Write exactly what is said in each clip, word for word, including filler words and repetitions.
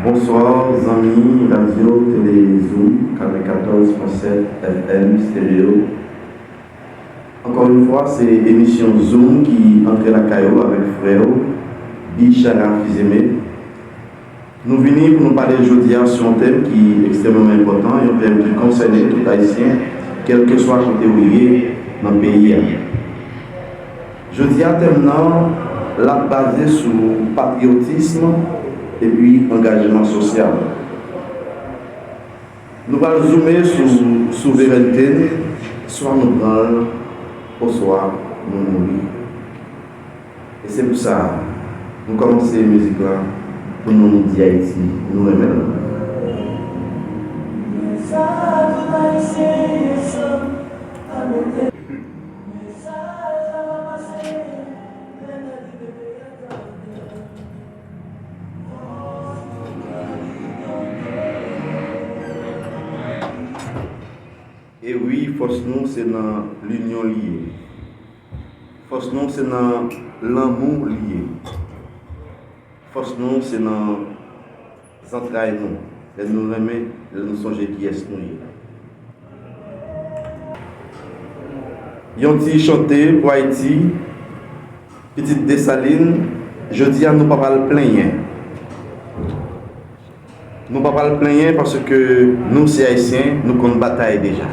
Bonswa, zanmi radyo tele Zoom katrevenkatòz pwen sèt F M Stereo. Ankò yon fwa, se emisyon Zoom ki antre lakay ou avèk frè w, Bichara Fizeme. Nou vini pou nou pale jodi a sou yon tèm ki ekstrèmeman enpòtan, yon tèm ki konsène tout Ayisyen, kèlkeswa kote ou ye nan peyi a. Jodi a, tèm nan, l ap baze sou patriyotism epi angajman sosyal. Nou pral zoume sou souverènte n, swa nou pran l, oswa nou mouri. E se pou sa, nou kòmanse mizik la pou nou di Ayiti, nou renmen l. E wi, fòs nou se nan linyon li ye. Fòs nou se nan lanmou li ye. Fòs nou se nan zantray nou. Lè nou renmen, lè nou sonje kiyès nou ye. Yon ti chante pou Ayiti, pitit Desalin, jodi a nou pa pral plenyen. Nou pa pral plenyen paske nou se Ayisyen, nou konn batay deja.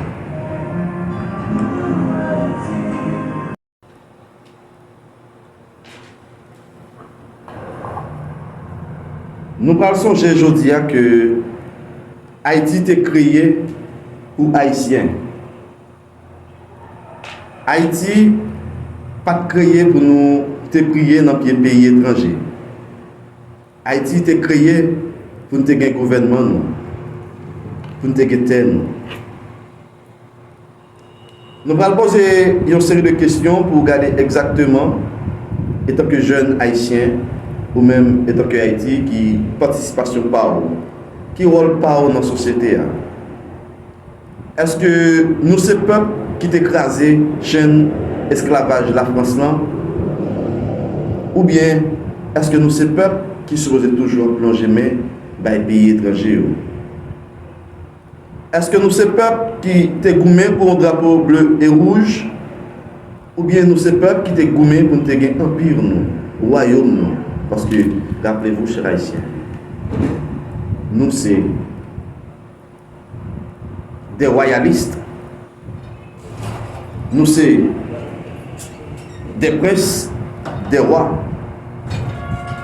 Nou pral sonje jodi a ke Ayiti te kreye pou Ayisyen. Ayiti pa t kreye pou nou te priye nan pye peyi etranje. Ayiti te kreye pou n te gen gouvènman nou, pou n te gen tè nou. Nou pral poze yon seri de kesyon pou w gade egzakteman, etanke jèn ayisyen, ou menm etanke Ayiti, ki patisipasyon pa w, ki wòl pa w nan sosyete a. Èske nou se pèp ki te kraze chenn esklavaj Lafrans lan? Oubyen èske nou se pèp ki sipoze toujou ap lonje men bay peyi etranje yo? Èske nou se pèp ki te goumen pou yon drapo ble e wouj? Oubyen nou se pèp ki te goumen pou n te gen anpi nou, wayòm nou? Paske, rappelez-vous, chers Haïtiens, nou se des royalistes, nou se des princes, des rois.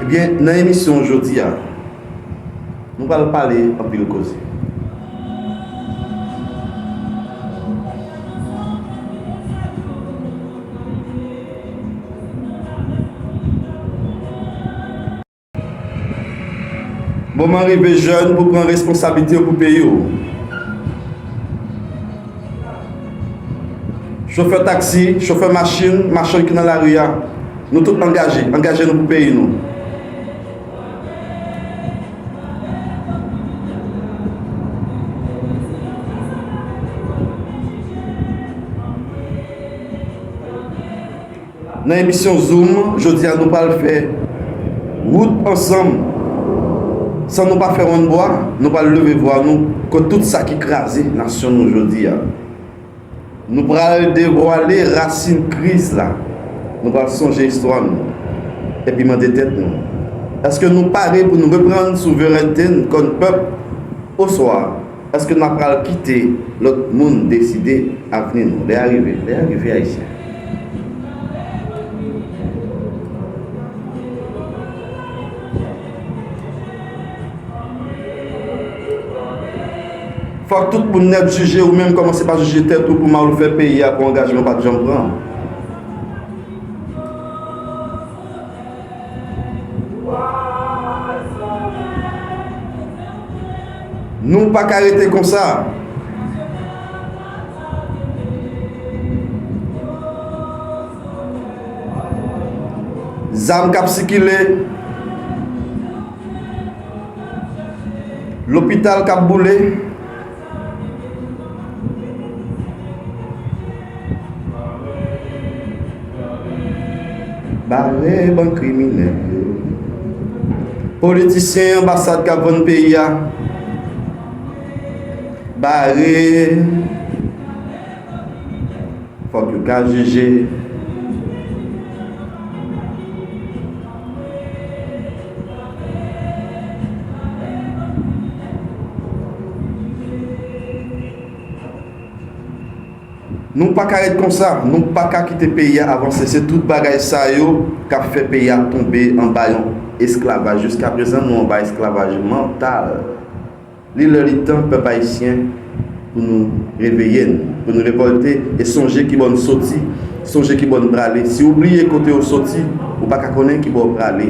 Ebyen, nan emisyon jodi a, nou pral pale anpil koze. Moman rive jèn pou pran responsablite w pou peyi w. Chofè taksi, chofè machin, machann ki nan lari a, nou tout angaje, angaje nou pou peyi nou. Nan emisyon Zoom, jodi a nou pral fè wout ansanm. San nou pa fè wannbwa, nou pral leve vwa nou kont tout sa ki kraze nasyon nou jodi a. Nou pral devwale rasin kriz la. Nou pral sonje istwa nou. Epi mande tèt nou, èske nou pare pou nou reprann souverènte n kòm pèp? Oswa, èske n ap pral kite lòt moun deside avni nou? Lè a rive, lè a rive, Ayisyen. Fòk tout moun nèt jije ou menm, kòmanse pa jije tèt ou pou mal ou fè peyi a, pou angajman ou pa t janm pran. Nou pa ka rete konsa. Zam k ap sikile, lopital k ap boule. Bare bann kriminèl yo. Politisyen anbasad k ap vann peyi a, bare, fòk yo ka jije. Nou pa ka ret konsa, nou pa ka kite peyi a avanse. Se tout bagay sa yo k ap fè peyi a tonbe anba yon esklavaj. Jiskaprezan, nou anba esklavaj mantal. Li lè, li tan, pèp ayisyen, pou nou reveye n, pou nou revòlte e sonje kibò n soti, sonje kibò n prale. Si w bliye kote w soti, ou pa ka konnen kibò w prale.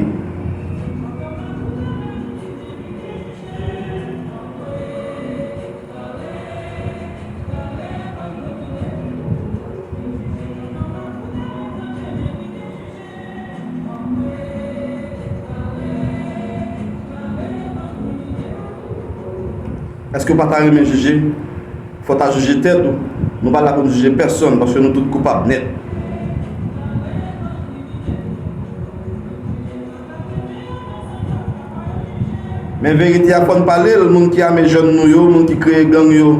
Èske w pa ta renmen jije? Fò w ta jije tèt ou. Nou pa la pou n jije pèsonn, paske nou tout koupab nèt. Men verite a, fò n pale l. Moun ki ame jèn nou yo, moun ki kreye gang yo,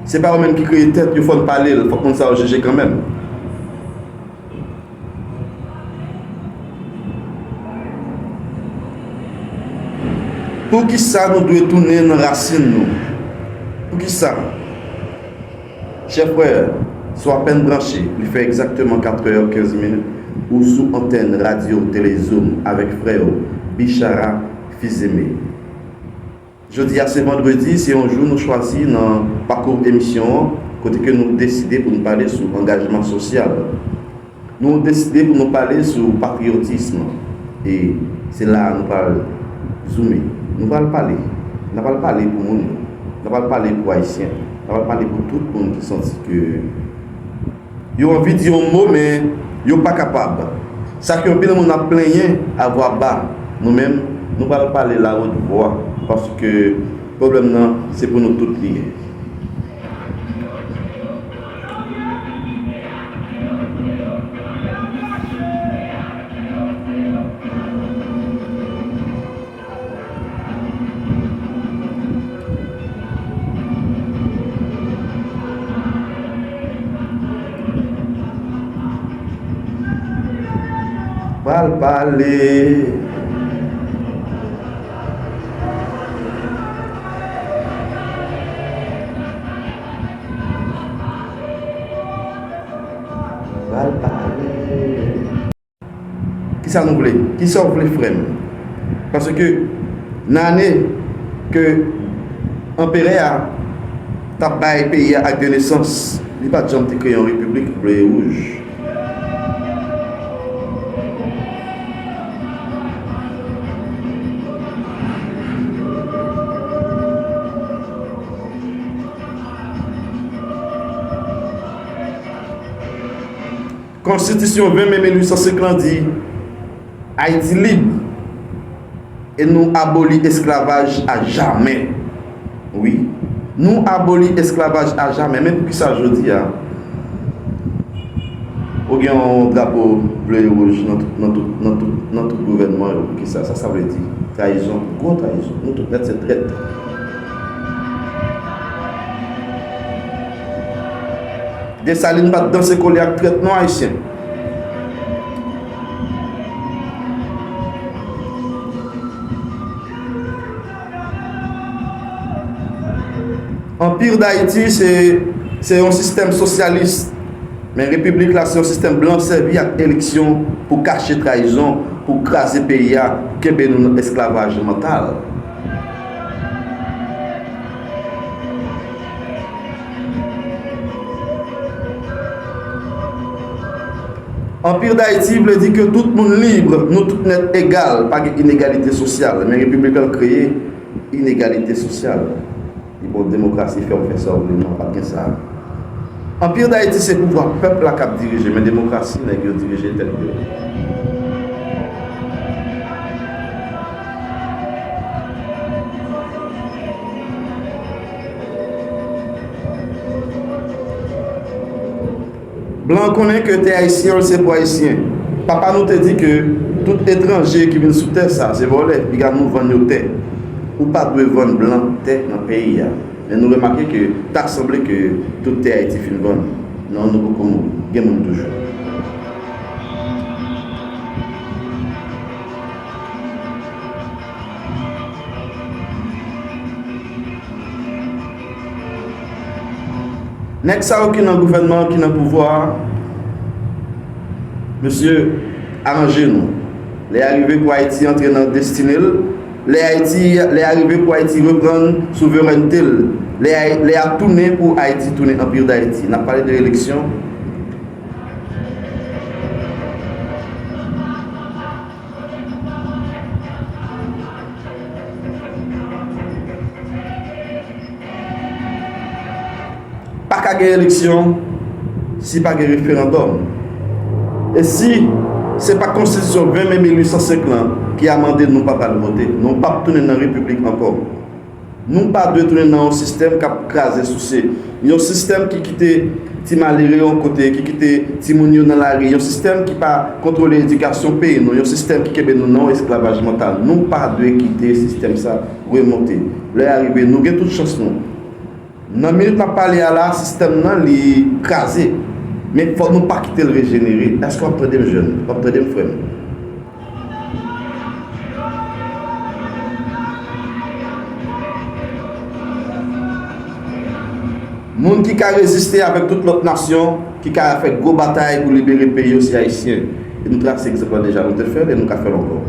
se pa yo menm ki kreye tèt yo, fò n pale l. Fòk moun sa yo jije kanmenm. Poukisa nou dwe tounen nan rasin nou? Poukisa? Chè frè, si w apèn branche, li fè egzakteman katrè kenz minit, ou sou antèn radyo Tele Zoom avèk frè w Bichara Fils-Aimé. Jodi a se vandredi, se yon jou nou chwazi nan pakou emisyon an, kote ke nou deside pou nou pale sou angajman sosyal. Nou deside pou nou pale sou patriyotism. E se la a nou pral zoume. Nou pral pale. N a pral pale pou moun yo. N a pral pale pou Ayisyen. N a pral pale pou tout moun ki santi ke yo anvi di yon mo, men yo pa kapab. Sa ke anpil moun ap plenyen a vwa ba. Nou menm, nou pral pale la wot vwa, paske pwoblèm nan, se pou nou tout li ye. Pral pale. Pral pale. Kisa nou vle? Kisa w vle, frè m? Paske nan ane ke anperè a t ap bay peyi a ak de nesans, li pa t janm te kreye yon repiblik ble e wouj. Konstitisyon ven me mil uit san senk lan di, Ayiti lib e nou aboli esklavaj a jamè. Wi, nou aboli esklavaj a jamè. Men poukisa jodi a ou gen yon drapo ble e wouj nan tout, nan tout, nan tout, nan tout gouvènman yo? Poukisa? Sa sa vle di? Trayizon, gwo trayizon. Nou tout nèt se trèt. Desalin pa t danse kole ak trèt non, Ayisyen. Anpir Dayiti se, se yon sistèm sosyalis, men repiblik la se yon sistèm blan sèvi ak eleksyon pou kache trayizon, pou kraze peyi a, kenbe nou nan esklavaj mantal. Anpir Dayiti vle di ke tout moun lib, nou tout nèt egal, pa gen inegalite sosyal. Men repiblik lan kreye inegalite sosyal. Li bon, demokrasi fè w fè sa w vle, non, pa t gen sa. Anpir Dayiti se pouvwa pèp la k ap dirije, men demokrasi, nèg yo dirije tèt yo. Blan konnen ke tè ayisyen an se pou Ayisyen. Papa nou te di ke Tout etranje ki vin sou tè sa, se vòlè, piga nou vann yo tè. Ou pa dwe vann blan tè nan peyi a. Men nou remake ke ta sanble ke tout tè Ayiti fin vann. Non, nou poko mouri. Gen moun toujou. Nèg sa yo ki nan gouvènman an, ki nan pouvwa a, mesye, aranje nou. Lè a rive pou Ayiti antre nan destine l. Lè Ayiti, lè a rive pou Ayiti reprann souverènte l. Lè a, lè a tounen pou Ayiti tounen Anpir Dayiti. N ap pale de eleksyon. Pa ka gen eleksyon si pa gen referandòm. E si se pa konstitisyon ven me mil uit san senk lan ki amande, nou pa pral vote. Nou p ap tounen nan repiblik ankò. Nou pa dwe tounen nan yon sistèm k ap kraze souse. Yon sistèm ki kite ti malere yon kote, ki kite timoun yo nan lari. Yon sistèm ki pa kontwole edikasyon peyi nou. Yon sistèm ki kenbe nou nan yon esklavaj mantal. Nou pa dwe kite sistèm sa remonte. Lè a rive, nou gen tout chans nou. Nan minit n ap pale a la, sistèm nan li kraze. Men fòk nou pa kite l rejenere. Èske w ap tande m, jèn? W ap tande m, frè m? Moun ki ka reziste avèk tout lòt nasyon, ki ka fè gwo batay pou libere peyi yo, se Ayisyen. E nou trase egzanp lan deja, nou te fè l e nou ka fè l ankò.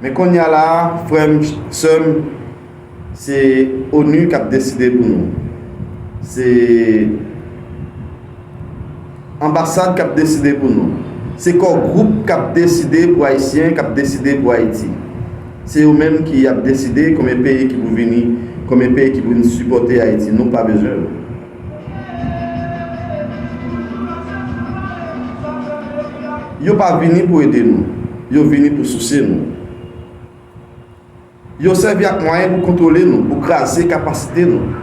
Men kounye a la, frè m, sè m, se onu k ap deside pou nou. Se anbasad k ap deside pou nou. Se kò gwoup k ap deside pou Ayisyen, k ap deside pou Ayiti. Se yo menm ki ap deside konbyen peyi ki pou vini, konbyen peyi ki pou vin sipòte Ayiti. Nou pa bezwen yo. Yo pa vini pou ede nou. Yo vini pou souse nou. Yo sèvi ak mwayen pou kontwole nou, pou kraze kapasite nou,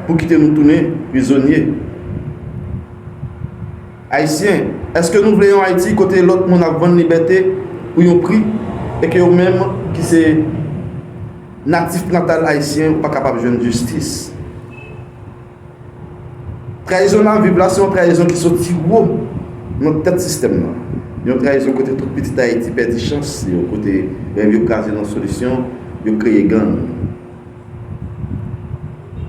pou kite nou tounen prizonye. Ayisyen, èske nou vle yon Ayiti kote lòt moun ap vann libète pou yon pri e ke ou menm ki se natif natal ayisyen ou pa kapab jwenn jistis? Trayizon n ap viv la, se yon trayizon ki soti wo nan tèt sistèm nan. Yon trayizon kote tout pitit Ayiti pèdi chans yo, kote rèv yo kraze nan solisyon, yo kreye gang.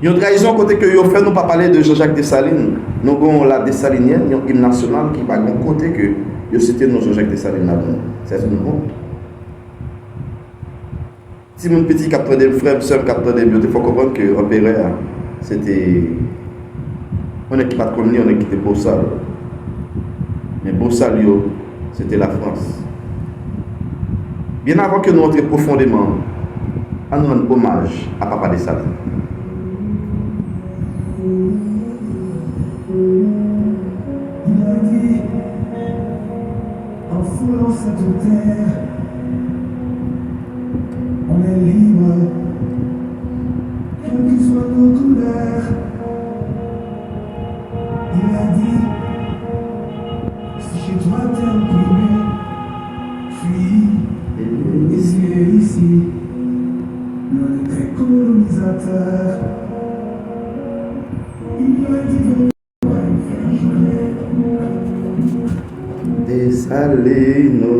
Yon trayizon kote ke yo fè nou pa pale de Jean-Jacques Dessalines. Nou gen yon La Dessalinienne, yon im nasyonal ki pa gen yon kote ke yo site non Jean-Jacques Dessalines ladan l. C'est une honte. Timoun piti k ap tande m, frè m, sè m k ap tande m, yo te fè w konprann ke anperè a, se te yon nèg ki pa t konn li, yon nèg ki te bosal. Men bosal yo, se te Lafrans. Byen avan ke nou antre pwofondeman, ann rann omaj a Papa Desalin. Il a dit, en foulant cette terre, on est libre, quelles que soient nos couleurs. Il a dit, si chez toi t'es opprimé, fuis, et viens ici, loin de tes colonisateurs. Il a dit, Desalino.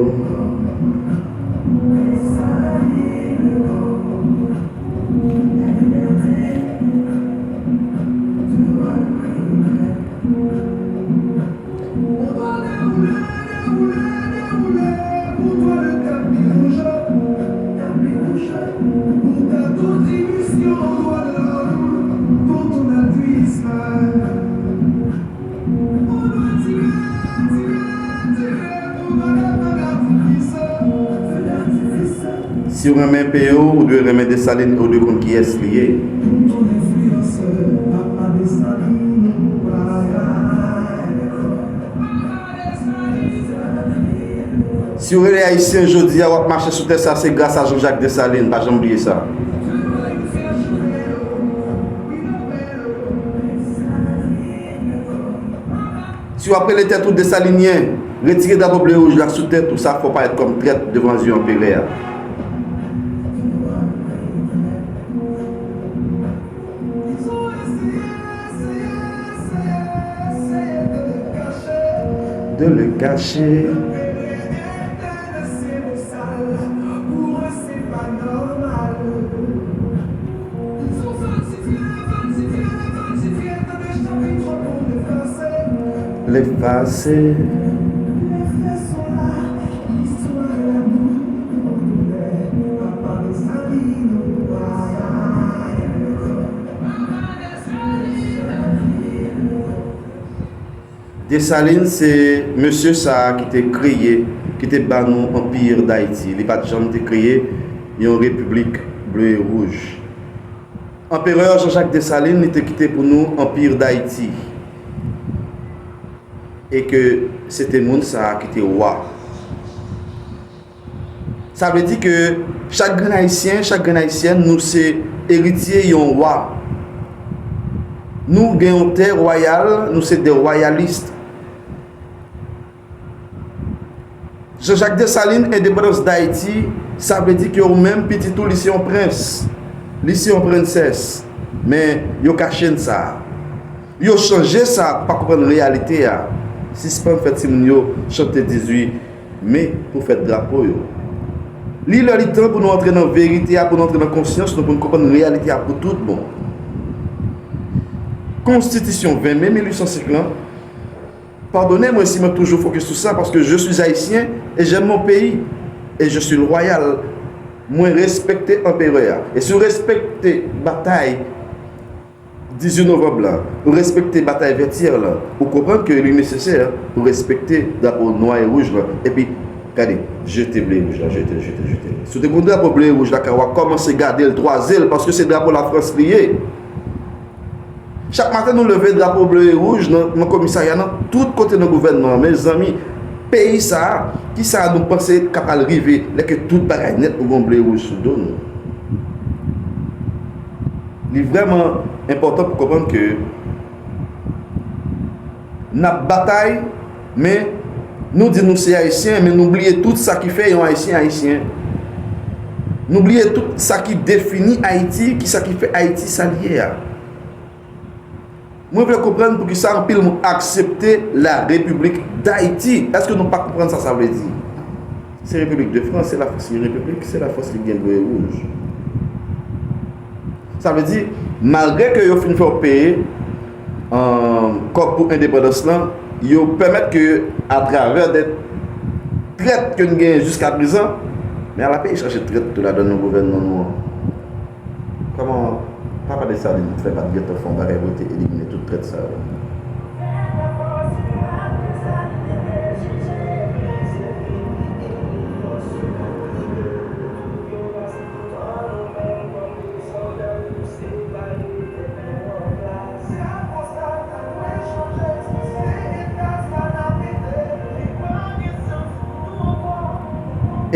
Si w renmen peyi w, ou dwe renmen Desalin e w dwe konn kiyès li ye. Pou ton enfliyans, papa Desalin. Papa Desalin. Papa Desalin. Si w rele Ayisyen jodi a, w ap mache sou tè sa, se gras a Jean-Jacques Dessalines, pa janm bliye sa. Si w ap rele tèt ou Desalinyen, retire drapo ble wouj la sou tèt ou, sa fè w parèt kòm trèt devan zye anperè a. De le cacher. L'effacer. Desalin se mesye sa a ki te kreye, ki te ba nou Anpir Dayiti. Li pa t janm te kreye yon repiblik ble e wouj. Anperè Jean-Jacques Dessalines, li te kite pou nou Anpir Dayiti. E ke se te moun sa a ki te wa. Sa vle di ke chak grenn Ayisyen, chak grenn Ayisyèn, nou se eritye yon wa. Nou gen yon tè wayal, nou se de wayalis. Jean-Jacques Dessalines, endepandans Dayiti, sa vle di ke ou menm pitit ou, li se yon prens, li se yon prensès. Men, yo kache n sa. Yo chanje sa pou pa konprann reyalite a. Sispann fè timoun yo chante dizuit me pou fèt drapo yo. Li lè li tan pou nou antre nan verite a, pou nou antre nan konsyans nou, pou nou konprann reyalite a pou tout bon. Konstitisyon ven me mil uit san senk lan, padone mwen si mwen toujou fokis sou sa, paske je suis haïtien et j'aime mon pays et je suis loyal. Mwen respekte anperè a. E si w respekte batay dizuit novanm lan, ou respekte batay Vètyè lan, ou konprann ke li nesesè pou respekte drapo nwa e wouj lan. Epi, gade, jete ble e wouj la, jete l, jete l, jete l. Si w te gen yon drapo ble e wouj lakay ou a, kòmanse gade l, twaze l, paske se drapo Lafrans li ye. Chak maten nou leve, drapo ble e wouj nan, nan komisarya, nan tout kote nan gouvènman an. Mezanmi, peyi sa a, kisa nou panse k ap al rive lè ke tout bagay nèt nou gen yon ble e wouj sou do nou? Li vrèman enpòtan pou konprann ke n ap batay, men nou di nou se Ayisyen, men nou bliye tout sa ki fè yon Ayisyen Ayisyen. Nou bliye tout sa ki defini Ayiti, ki sa ki fè Ayiti sa l ye a. Mwen vle konprann poukisa anpil moun aksepte la Repiblik Dayiti. Èske nou pa konprann sa sa vle di? Se Repiblik de Frans, se Lafrans ki repiblik, se Lafrans ki gen ble e wouj. Sa vle di, malgre ke yo fin fè w peye, um, kòb pou endepandans lan, yo pèmèt ke, atravè de trèt ke n genyen jiskaprezan, men ala peyi chache trèt tou ladan nan gouvènman nou an. Kòman papa Desalin fè pa t gentan fè yon bagay pou l te elimine tout trèt sa yo?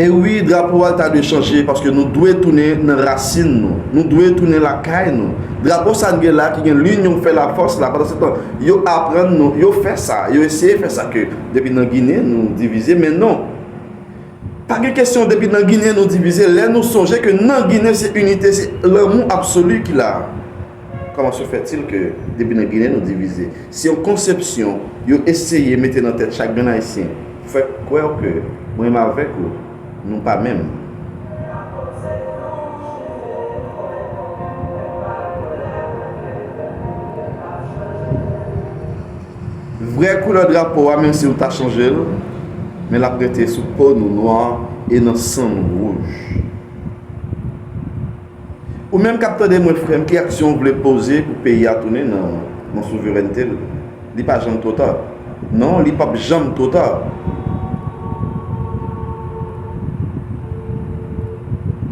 E wi, drapo a ta dwe chanje, paske nou dwe tounen nan rasin nou. Nou dwe tounen lakay nou. Drapo sa n gen la ki gen linyon fè lafòs la, pandan se tan, yo aprann nou, yo fè sa, yo eseye fè sa ke depi nan Ginen nou divize, men non. Pa gen kesyon depi nan Ginen nou divize, lè nou sonje ke nan Ginen se inite, se lanmou absoli ki la. Comment se fait-il que depi nan Ginen nou divize? Se yon konsepsyon yo eseye mete nan tèt chak grenn Ayisyen. Fè kwè w ke mwen menm avèk ou, nou pa menm. Vrè koulè drapo a, menm si w ta chanje l, men l ap rete sou po nou nwa e nan san nou wouj. Ou menm k ap tande mwen, frè m, ki aksyon w vle poze pou peyi a tounen nan, nan souverènte l? Li pa janm twò ta. Non, li p ap janm twò ta.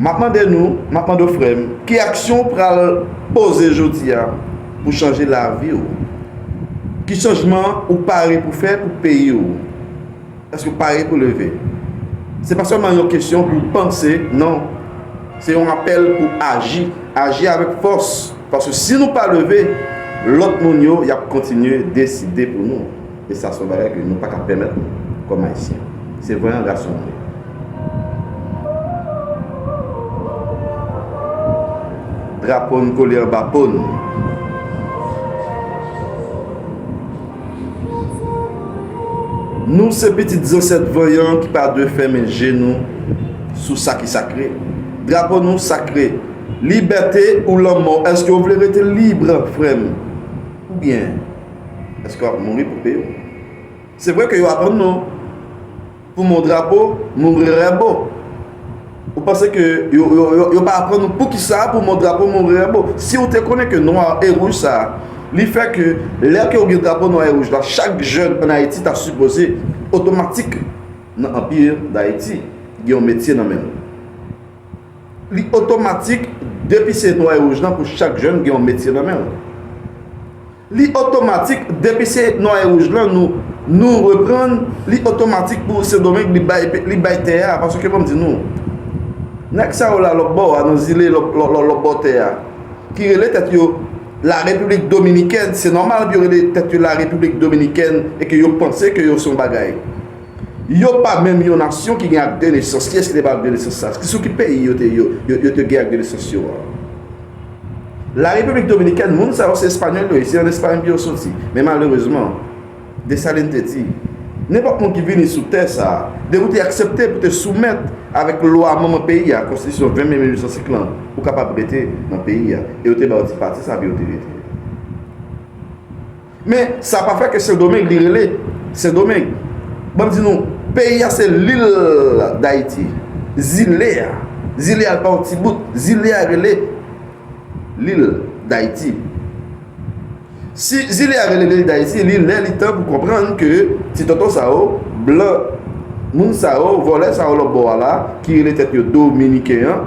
M ap mande nou, m ap mande w, frè m, ki aksyon w pral poze jodi a pou chanje lavi w? Ki chanjman ou pare pou fè pou peyi w? Èske w pare pou leve? Se pa sèlman yon kesyon pou panse, non. Se yon apèl pou aji. Aji avèk fòs. Paske si nou pa leve, lòt moun yo, y ap kontinye deside pou nou. E sa se yon bagay ke nou pa ka pèmèt nou kòm Ayisyen. Se vanyan gason nou ye. Drapo n kole anba po n. Nou se pitit zansèt vanyan ki pa dwe fèmen je nou sou sa ki sakre. Drapo nou sakre. Libète ou lanmò. Èske w vle rete lib, frè m? Oubyen, èske w ap mouri pou peyi w? Se vre ke yo aprann nou, pou mon drapo, mourrerebo. Ou panse ke yo, yo, yo, yo pa aprann nou poukisa pou mon drapo, mourrerebo? Si w te konnen ke nwa e wouj sa a, li fè ke lè ke w gen drapo nwa e wouj la, chak jèn ann Ayiti ta sipoze otomatik nan Anpi Dayiti gen yon metye nan men l. Li otomatik, depi se nwa e wouj lan, pou chak jèn gen yon metye nan men l. Li otomatik, depi se nwa e wouj lan nou, nou reprann, li otomatik pou Sendomeng li bay, li bay tè a, paske ban m di nou, nèg sa yo la lòtbò a, nan zile lòt, lòt, lòt, lòtbò tè a, ki rele tèt yo La République Dominicaine, se nòmal pou yo rele tèt yo La République Dominicaine e ke yo panse ke yo se yon bagay. Yo pa menm yon nasyon ki gen ak de nesans. Kiyès ki te ba ak de nesans sa? Ki, sou ki peyi yo te, yo, yo, yo te gen ak de nesans yo a? La Repiblik Dominikèn, moun sa yo se espanyòl yo ye, se ann Espay pou yo soti. Men malerezman, Desalin te di, nenpòt moun ki vini sou tè sa a, depi w te aksepte pou te soumèt avèk lwa manman peyi a, konstitisyon ven me mil uit san senk lan, ou kapab rete nan peyi a. E yo te ba w ti pati sa a pou yo te rete. Men sa pa fè ke Sendomeng li rele Sendomeng. Ban m di nou, peyi a se lil Dayiti. Zile a. Zile a pa yon ti bout. Zile a rele lil Dayiti. Si zile a rele lil Dayiti, li lè li tan pou konprann ke ti tonton sa yo, blan, moun sa yo, vòlè sa yo lòtbò a la, ki rele tèt yo dominiken an,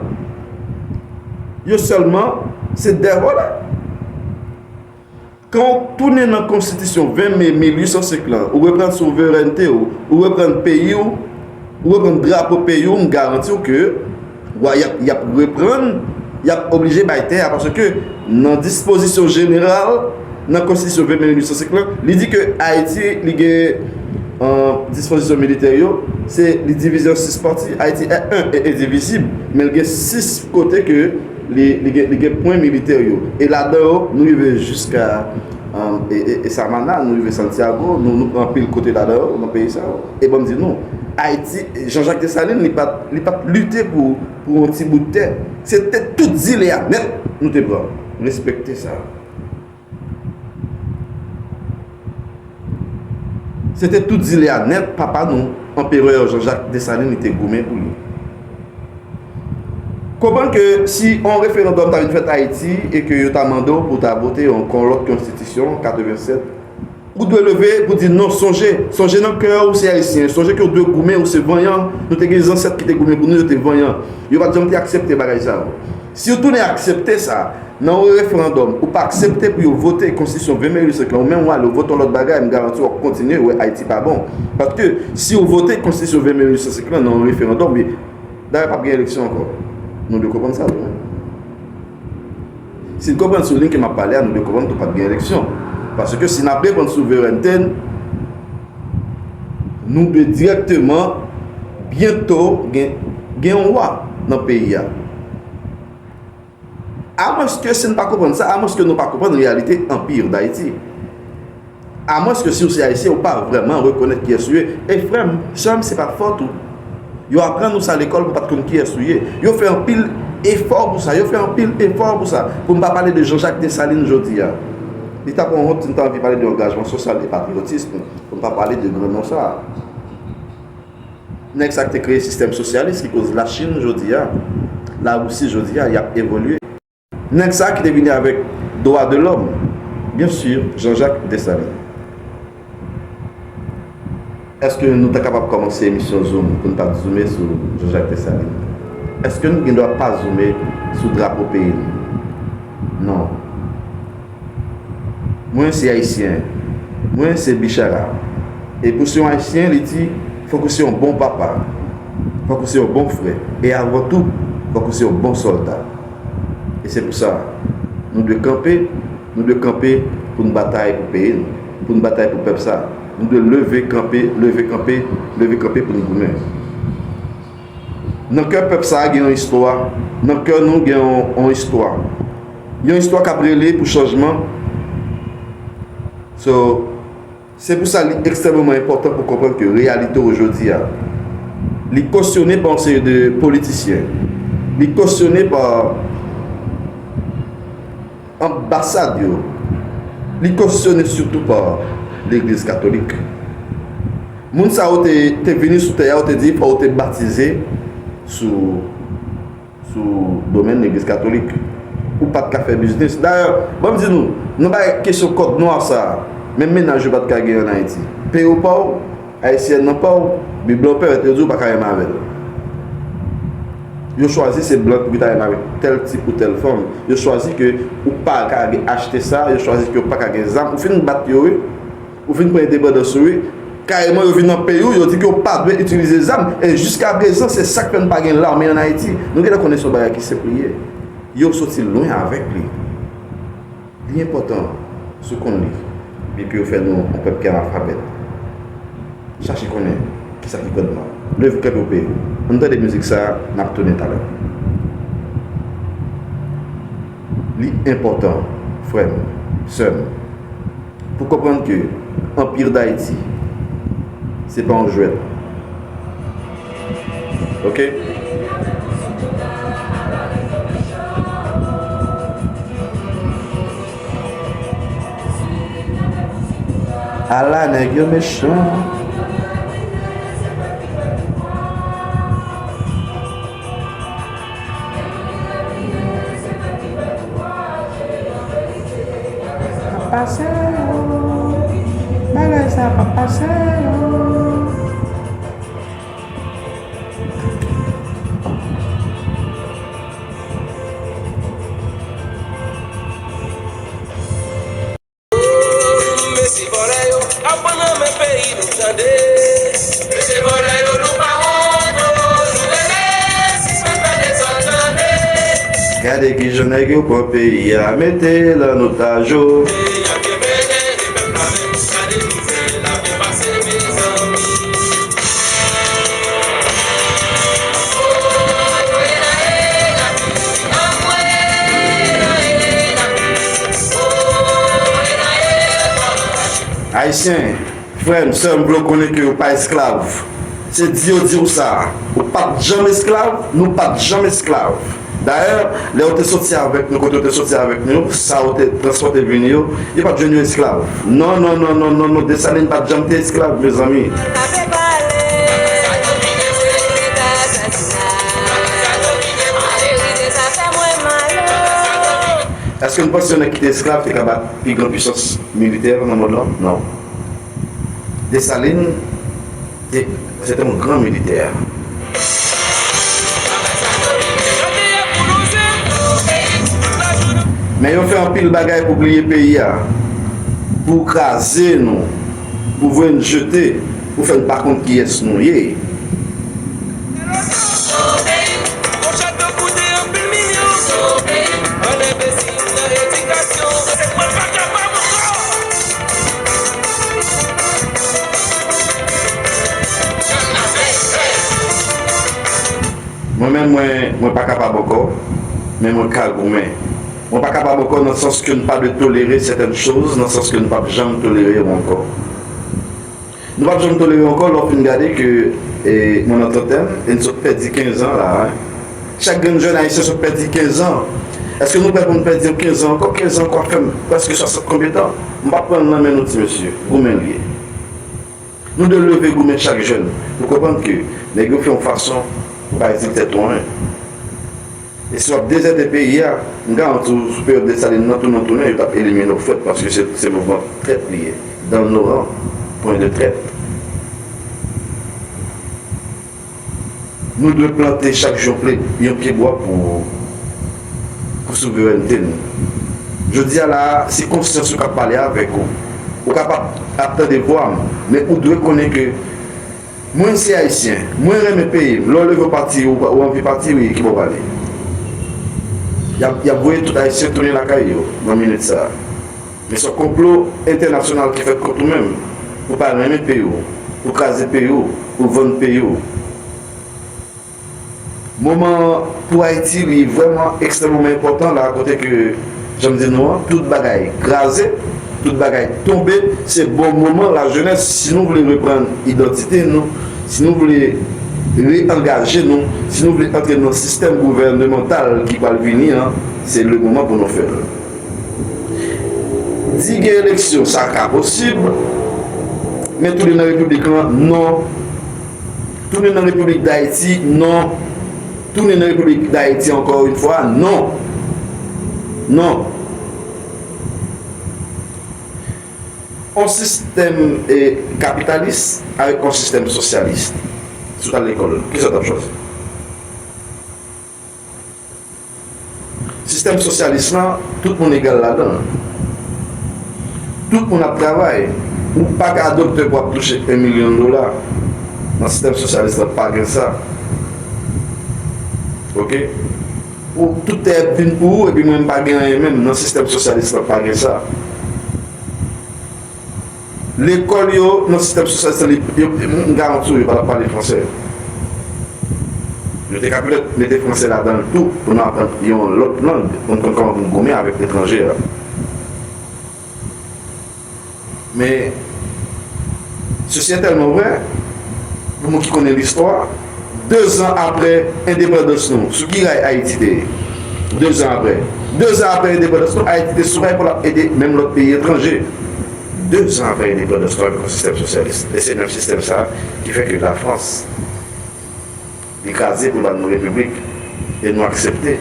yo sèlman se dè vòlè. Kan w tounen nan konstitisyon ven me mil uit san senk lan, ou reprann souverènte w, ou reprann peyi w, ou reprann drapo peyi w, m garanti w ke wa y ap, y ap reprann, y ap oblije bay tè a, paske nan dispozisyon jeneral, nan konstitisyon ven me mil uit san senk lan, li di ke Ayiti, li gen, an, dispozisyon militè yo, se li divize an sis pati, Ayiti est un et indivisible, men l gen sis kote ke li, li gen, li gen pwen militè yo. E ladan yo, nou rive jiska, um, e, e, e Samana, nou rive Santiago, nou, nou anpil kote ladan yo, nan peyi sa yo. E ban m di nou, Ayiti, Jean-Jacques Dessalines, li pa t, li pa t lite pou, pou yon ti bout tè. Se te tout zile a nèt nou te pran. Respekte sa. Se te tout zile a nèt, papa nou, Anperè Jean-Jacques Dessalines, li te goumen pou li. Konprann ke si yon referandòm ta vin fèt Ayiti e ke yo ta mande w pou w ta vote yon kon lòt konstitisyon, katrevennsèt, ou dwe leve pou di non, sonje, sonje nan kè w, ou se Ayisyen, sonje ke w dwe goumen, ou se vanyan, nou te gen zansèt ki te goumen pou nou, yo te vanyan. Yo pa t janm te aksepte bagay sa yo. Si w tounen aksepte sa, nan yon referandòm, ou pa aksepte pou yo vote konstitisyon ven me uit san lan, ou menm w ale, ou vote yon lòt bagay, m garanti w ap kontinye wè Ayiti pa bon. Paske si w vote konstitisyon ven me uit san senk lan nan yon referandòm, wi, dayè p ap gen eleksyon ankò. Nou dwe konprann sa tou. Si n konprann sou liy ke m ap pale a, nou dwe konprann tou p ap gen eleksyon. Paske si n ap reprann souverènte n, nou dwe dirèkteman, byento, gen, gen yon wa nan peyi a. Amwenske si n pa konprann sa, amwenske nou pa konprann reyalite Anpi Dayiti. Amwenske si w se Ayisyen, ou pa vrèman rekonèt kiyès ou ye. E frè m, sè m, se pa fòt ou. Yo aprann nou sa lekòl pou w pa t konn kiyès ou ye. Yo fè anpil efò pou sa, yo fè anpil efò pou sa. Pou m pa pale de Jean-Jacques Dessalines jodi a. Li t ap yon wont si m ta anvi pale de angajman sosyal e patriyotis pou, pou m pa pale de gran non sa a. Nèg sa k te kreye sistèm sosyalis ki koz Lachin jodi a, Larisi jodi a, y ap evolye. Nèg sa ki te vini avèk dwa de lòm, byen si, Jean-Jacques Dessalines. Èske nou ta kapab kòmanse emisyon Zoom pou n pa t zoume sou Jean-Jacques Dessalines? Èske nou gen dwa pa zoume sou drapo peyi nou? Non. Mwen se Ayisyen. Mwen se Bichara. E pou se yon Ayisyen, li di, fòk ou se yon bon papa. Fòk ou se yon bon frè. E avan tou, fòk ou se yon bon sòlda. E se pou sa, nou dwe kanpe, nou dwe kanpe pou n batay pou peyi n, pou n batay pou pèp sa. Nou dwe leve kanpe, leve kanpe, leve kanpe pou n goumen. Nan kè pèp sa a gen yon istwa, nan kè nou gen yon, yon istwa. Yon istwa k ap rele pou chanjman. So, se pou sa li ekstrèmeman enpòtan pou konprann ke reyalite w jodi a, li kosyone pa yon seri de politisyen, li kosyone pa anbasad yo, li kosyone sitou pa legliz katolik. Moun sa yo te, te vini sou tè a, yo te di fò w te batize sou, sou domèn legliz katolik. Ou pa t ka fè biznis. Dayè, ban m di nou, nan bay kesyon kòd nwa sa a, menm mennaj yo pa t ka gen ann Ayiti. Peyi w pa w, ayisyèn nan pa w, Bib la w pèmèt yo di w pa ka renmen avè l. Yo chwazi se blan pou ki ta renmen avèk tèl tip ou tèl fanm. Yo chwazi ke ou pa ka gen achte sa, yo chwazi ke ou pa ka gen zam. Ou fin bat yo, wi. Ou fin pran endepandans ou, wi. Kareman, yo vin nan peyi w, yo di ke w pa dwe itilize zam. E jiskaprezan, se sa k fè n pa gen lame ann Ayiti. Nou gentan konnen se yon bagay ki senp li ye. Yo soti lwen avèk li. Li enpòtan si w konn li, byen ke yo fè nou yon pèp ki analfabèt. Chache konnen kisa ki kòd nwa. Leve kanpe pou peyi w. Ann tande mizik sa a, n ap tounen talè. Li enpòtan, frè m, sè m, pou konprann ke Anpi Dayiti, se pa yon jwèt. Ok? Ala nèg yo mechan. Pa pase yo. Bagay sa pa pase yo. Mesye vòlè yo, aprann nan men peyi nou tande. Mesye vòlè yo, nou pa wont non, nou rele, sispann fè dezòd tande. Gade kijan nèg yo pran peyi a, mete l an otaj o. Peyi a kenbe, pèp la menm, gade nouvèl la byen pase, mezanmi. Ayisyen, frè m, sè m, vle w konnen ke w pa esklav. Se di yo di w sa. Ou pa t janm esklav, nou pa t janm esklav. Dayè, lè yo te soti avèk nou, kote yo te soti avèk nou, sa yo te transpòte vini yo, yo pa t jwenn yo esklav. Non, non, non, non, non, non, Desalin pa t janm te esklav, mezanmi. Èske nou panse yon nèg ki te esklav te ka bat pi gran pwisans militè nan mond lan? Non. Desalin, Se, se te yon gran militè. Men yo fè anpil bagay pou bliye peyi a, pou kraze nou, pou voye n jete, pou fè n pa konn kiyès nou ye. Mwen menm, mwen, mwen pa kapab ankò, men mwen ka goumen. Mwen pa kapab ankò nan sans ke n pa dwe tolere sètèn choz, nan sans ke n p ap janm tolere yo ankò. Nou p ap janm tolere ankò lè w fin gade ke, e, mwen nan trantèn, e n sot pèdi kenz an la, en. Chak grenn jèn ayisyen sot pèdi kenz an. Èske nou prè pou n pèdi yon kenz an ankò? Kenz an ankò ap fè m prèske swasant konbyen tan? M p ap pran l nan men nou ti mesye. Goumen l ye. Nou dwe leve goumen chak jèn pou konprann ke nèg yo fè yon fason pou pa itil tèt ou anyen. E si w ap dezète peyi a, m garanti w, sou peryòd Desalin nan, tounen, tounen, yo t ap elimine w frèt, paske se, se mouvman trèt li ye. Dans nos rangs, point de traite. Nou dwe plante chak jou yon ple-, yon pyebwa pou, pou souverènte n. Jodi a la a, se konsyans ou k ap pale avèk ou. Ou kapab ap tande vwa m, men ou dwe konnen ke Mwen se Ayisyen, mwen renmen peyi m. Lè w leve w pati, ou, ou anvi pati, wi, ki bò w prale? Y ap, y ap voye tout Ayisyen tounen lakay yo nan minit sa a. Men se yon konplo entènasyonal ki fèt kont ou menm, pou w pa renmen peyi w, pou w kraze peyi w, pou w vann peyi w. Moman pou Ayiti, li vrèman ekstrèmeman enpòtan la, kote ke, jan m di nou an, tout bagay kraze, tout bagay tonbe. Se bon moman lajenès, si nou vle reprann idantite nou, si nou vle reangaje nou, si nou vle antre nan sistèm gouvènemantal ki pral vini an, se le moman pou nou fè l. Di gen eleksyon, sa ka posib, men tounen nan repiblik lan, non. Tounen nan Repiblik Dayiti, non. Tounen nan Repiblik Dayiti, ankò yon fwa, non. Non. On sistèm, e, kapitalis avèk on sistèm sosyalis. Si w t al lekòl, kisa w t ap chwazi? Sistèm sosyalis lan, tout moun egal ladan l. Tout moun ap travay. Ou pa ka doktè pou ap touche yon milyon dola. Nan sistèm sosyalis lan, pa gen sa. Oke? Ou, tout tè ap vin pou ou, epi mwen, m pa gen anyen menm. Nan sistèm sosyalis lan, pa gen sa. Lekòl yo, nan sistèm sosyalis lan, li, yo, m garanti w, yo pa t ap pale fransè. Yo te ka petèt mete fransè ladan l tou, pou nou aprann yon lòt lang, pou n konn kòman pou n goumen avèk etranje a. Men, sesi est tellement vrai, pou moun ki konnen listwa, dezan apre endepandans nou, sou ki ray Ayiti te ye? Dezan apre. Dezan apre endepandans nou, Ayiti te sou ray pou l ap ede menm lòt peyi etranje. Dezan apre endepandans nou avèk yon sistèm sosyalis. E se menm sistèm sa a ki fè ke Lafrans, li kraze pou l ba nou repiblik. E nou aksepte.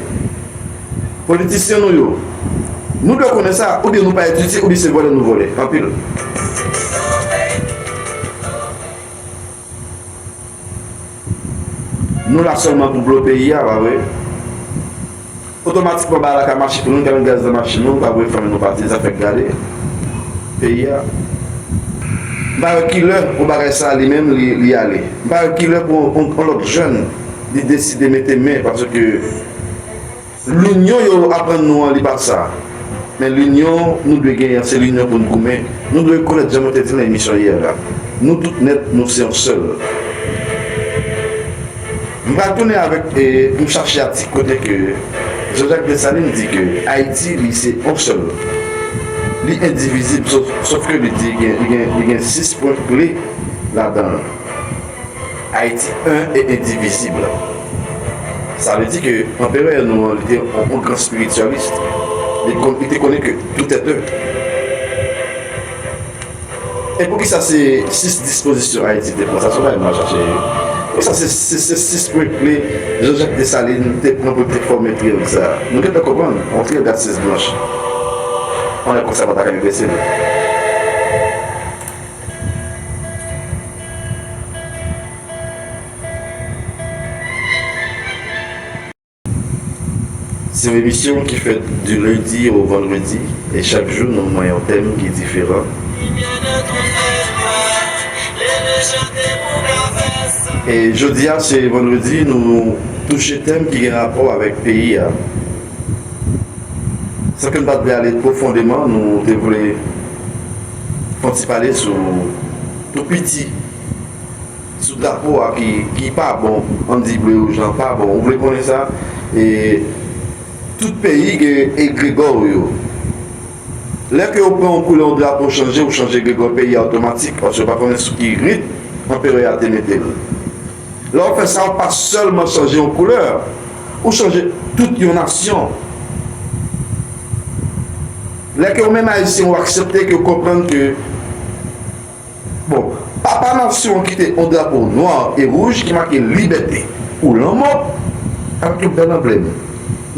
Politisyen nou yo, nou dwe konnen sa, oubyen nou pa etidye, oubyen se vòlè nou vòlè. Anpil. Nou la sèlman pou blo peyi a, pa vre? Otomatikman, bagay la ka mache pou nou, ka met gaz nan machin nou, pa vre, fanmi nou pati, zafè k gade peyi a. M pa wè kilè pou bagay sa a li menm, li, li ale. M pa wè kilè pou on, on lòt jèn, li deside mete men, paske linyon yo aprann nou an, li pa sa. Men linyon nou dwe genyen an, se linyon pou n goumen. Nou dwe rekonèt, jan mwen te di nan emisyon yè la, nou tout nèt, nou se yon sèl. M pral tounen avèk, e, m chache atik kote ke Jean-Jacques Dessalines di ke Ayiti, li se yon sèl. Li endivizib, sof, sof ke li di gen, li gen, li gen sis pwen kle ladan l. Ayiti en e endivizib. Sa vle di ke anperè nou an, li te yon, yon gran espirityalis. Li kon-, li te konnen ke tout est un. E poukisa se sis dispozisyon Ayiti te pran? Sa se yon bagay m al chache. Poukisa se, se, se sis pwen kle Jean-Jacques Dessalines te pran pou l te fòme triyang sa a? Nou gentan konprann, yon triyang a sèz branch. Yon nèg konsa pa ta ka enbesil. Se yon emisyon ki fèt di lendi o vandredi, e chak jou nou mwen yon tèm ki diferan. E jodi a, se vandredi, nou touche tèm ki gen rapò avèk peyi a. San ke n pa t vle ale pwofondeman, nou te vle fè yon ti pale sou tou piti, sou drapo a ki, ki pa bon, ann di ble wouj lan pa bon. Ou vle konnen sa? E tout peyi gen egregò yo. Lè ke yo pran yon koulè yon drapo chanje, ou chanje egregò peyi a otomatik, paske yo pa konnen sou ki rit anperè a te mete l. Lè w fè sa, ou pa sèlman chanje yon koulè, ou chanje tout yon nasyon. Lè ke ou menm Ayisyen, ou aksepte ke ou konprann ke, bon, papa nasyon an kite yon drapo nwa e wouj ki make libète ou lanmò, avèk yon bèl anblèm.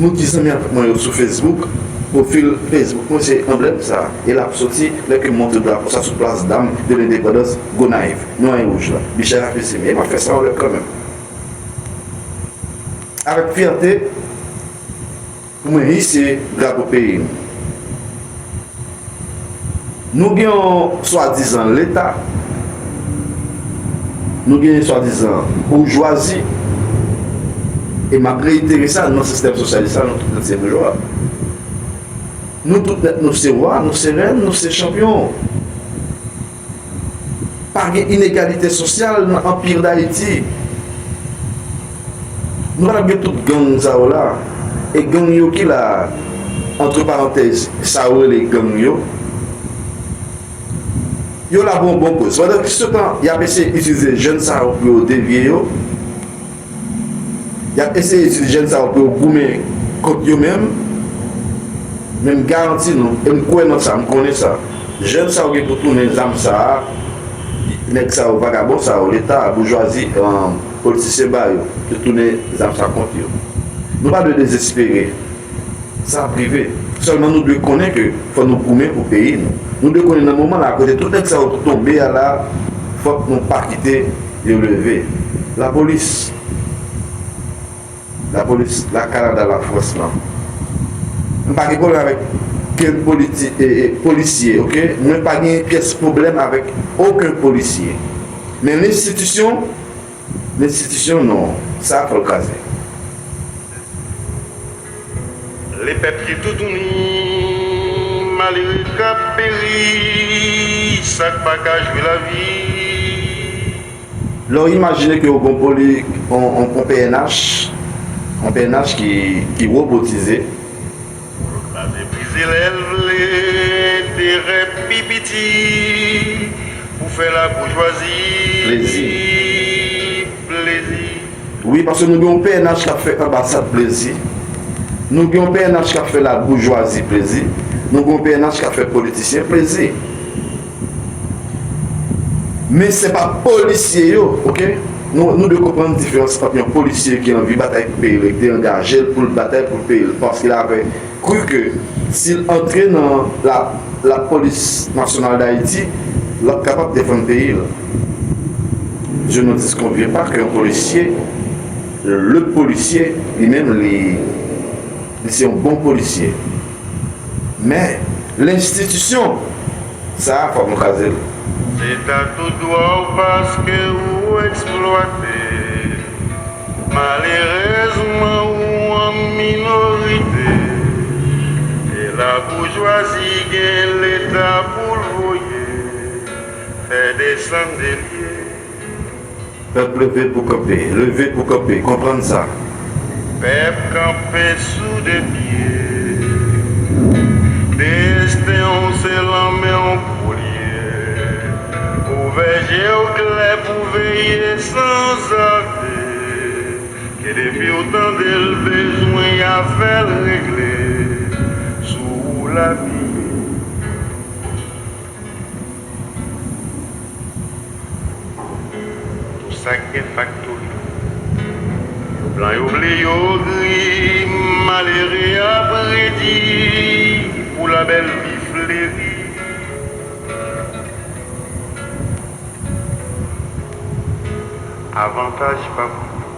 Nou di zanmi avèk mwen yo sou Facebook, pwofil Facebook mwen se anblèm sa a. E l ap soti lè ke m montre drapo sa sou Plas Dam de Lendepandans, Gonayiv. Nwa e wouj la. Michel Afesim. E m ap fè sa yon lè kanmenm. Avèk fyète, pou mwen, hise drapo peyi m. Nou gen yon swadizan Leta Nou genyen swadizan boujwazi, e m ap reitere sa, nan sistèm sosyalis la, nou tout nèt se boujwa. Nou tout nèt, nou se wa, nou se rèn, nou se chanpyon. Pa gen inegalite sosyal nan Anpi Dayiti. Nou pa t ap gen tout gang sa yo la. E gang yo ki la, antre parantèz, sa yo rele gang yo, yo la pou yon bon koz. Pandan ki se tan, y ap eseye itilize jèn sa yo pou yo devye yo. Y ap eseye itilize jèn sa yo pou yo goumen kont yo menm. Men m garanti nou, e m kwè nan sa, m konnen sa. Jèn sa yo gen pou tounen zam sa a, nèg sa yo, vagabon sa yo, Leta, boujwazi, politisyen ba yo, pou tounen zam sa kont yo. Nou pa dwe dezespere. Sa ap rive. Sèlman nou dwe konnen ke fò nou goumen pou peyi nou. Nou dwe konnen nan moman la, kote tout nèg sa yo tonbe a la, fòk nou pa kite yo leve. Lapolis, lapolis, la Kanada, Lafrans lan. M pa gen pwoblèm avèk kenn politi-, e, e, polisye, oke? Mwen pa gen pyès pwoblèm avèk okenn polisye. Men lenstitisyon, lenstitisyon, non. Sa, fò l kraze. Lepèp ki toutouni, malere k ap peri, sa k pa ka jwi lavi. Lè w imajine ke w gon poli-, on, on, on P N H, on P N H ki, ki wobotize. Kraze brize lè l vle, enterè pi piti, pou fè laboujwazi plezi. Wi, paske nou gen yon P N H k ap fè anbasad plezi. Nou gen yon P N H k ap fè laboujwazi plezi. Nou gen yon P N H k ap fè politisyen plezi. Men se pa polisye yo, oke? Nou, nou dwe konprann diferans ant yon polisye ki anvi batay pou peyi l, ki te angaje l pou l batay pou peyi l, paske l avè kri ke si l antre nan la, la Police Nationale d'Haïti, l ap kapab defann peyi l. Je ne disconviens pas que yon polisye, le polisye, li menm, li, li se yon bon polisye. Men, lenstitisyon, sa a, fòk nou kraze l. Se ta tout dwa w paske ou eksplwate. Malerezman, ou an minorite. E laboujwazi gen Leta pou l voye fè desann de lye. Pèp leve pou kanpe, leve pou kanpe, konprann sa. Pèp kanpe sou de pye. Desten w se lanmen w pou l ye. Ouvè je w klè pou veye sanzave. Ke depi w tande l bezwen afè l regle. Sou ou l apiye. Tout sa k gen faktori. Yo blan, yo ble, yo gri, malere ap redi pou labèl vi fleri. Avantaj pa pou yo.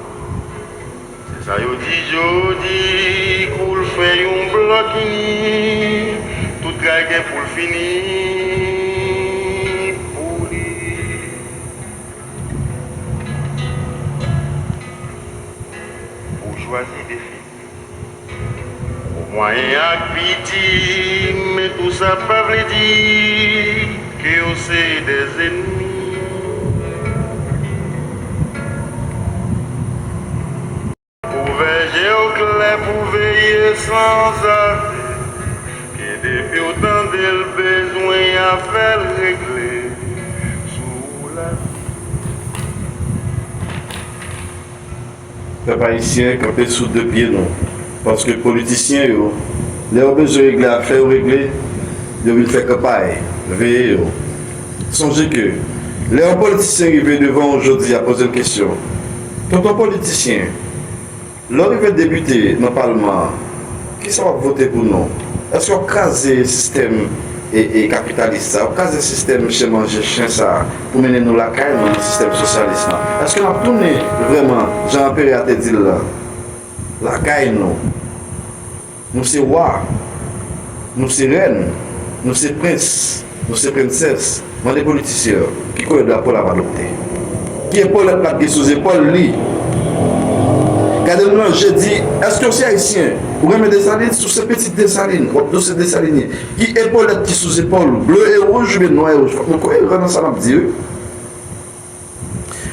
Se sa yo di jodi, kou l fè yon blòk ini, tout tray gen pou l fini pou li. Boujwazi defini. Pou mwayen ak piti, men tou sa pa vle di ke yo se dèzènmi. Ouvè je w klè pou veye sanzave, ke depi w tande l bezwen afè l regle sou ou la. Pèp ayisyen, kanpe sou de pye nou, paske politisyen yo, lè yo bezwen regle afè yo regle, yo vin fè kanpay, veye yo. Sonje ke lè yon politisyen rive devan w jodi a poze l kesyon, tonton politisyen, lè w rive depite nan palman an, kisa w ap vote pou nou? Èske w ap kraze sistèm e, e kapitalis sa, w ap kraze sistèm chen manje chen sa pou mennen nou lakay nou nan sistèm sosyalis la? Èske n ap tounen vrèman, jan anperè a te di l lan, lakay nou? Nou se wa, nou se rèn, nou se prens, nou se prensès. Mande politisyen yo, ki koulè drapo l ap adopte? Ki epolèt l ap gen sou zepòl li? Gade l nan je, di, èske w se ayisyen? Ou renmen Desalin? Si w se pitit Desalin, w ap di w se Desalinyen. Ki epolèt ki sou zepòl ou? Ble e wouj oubyen nwa e wouj? Fòk nou koyeran nan sa n ap di, wi.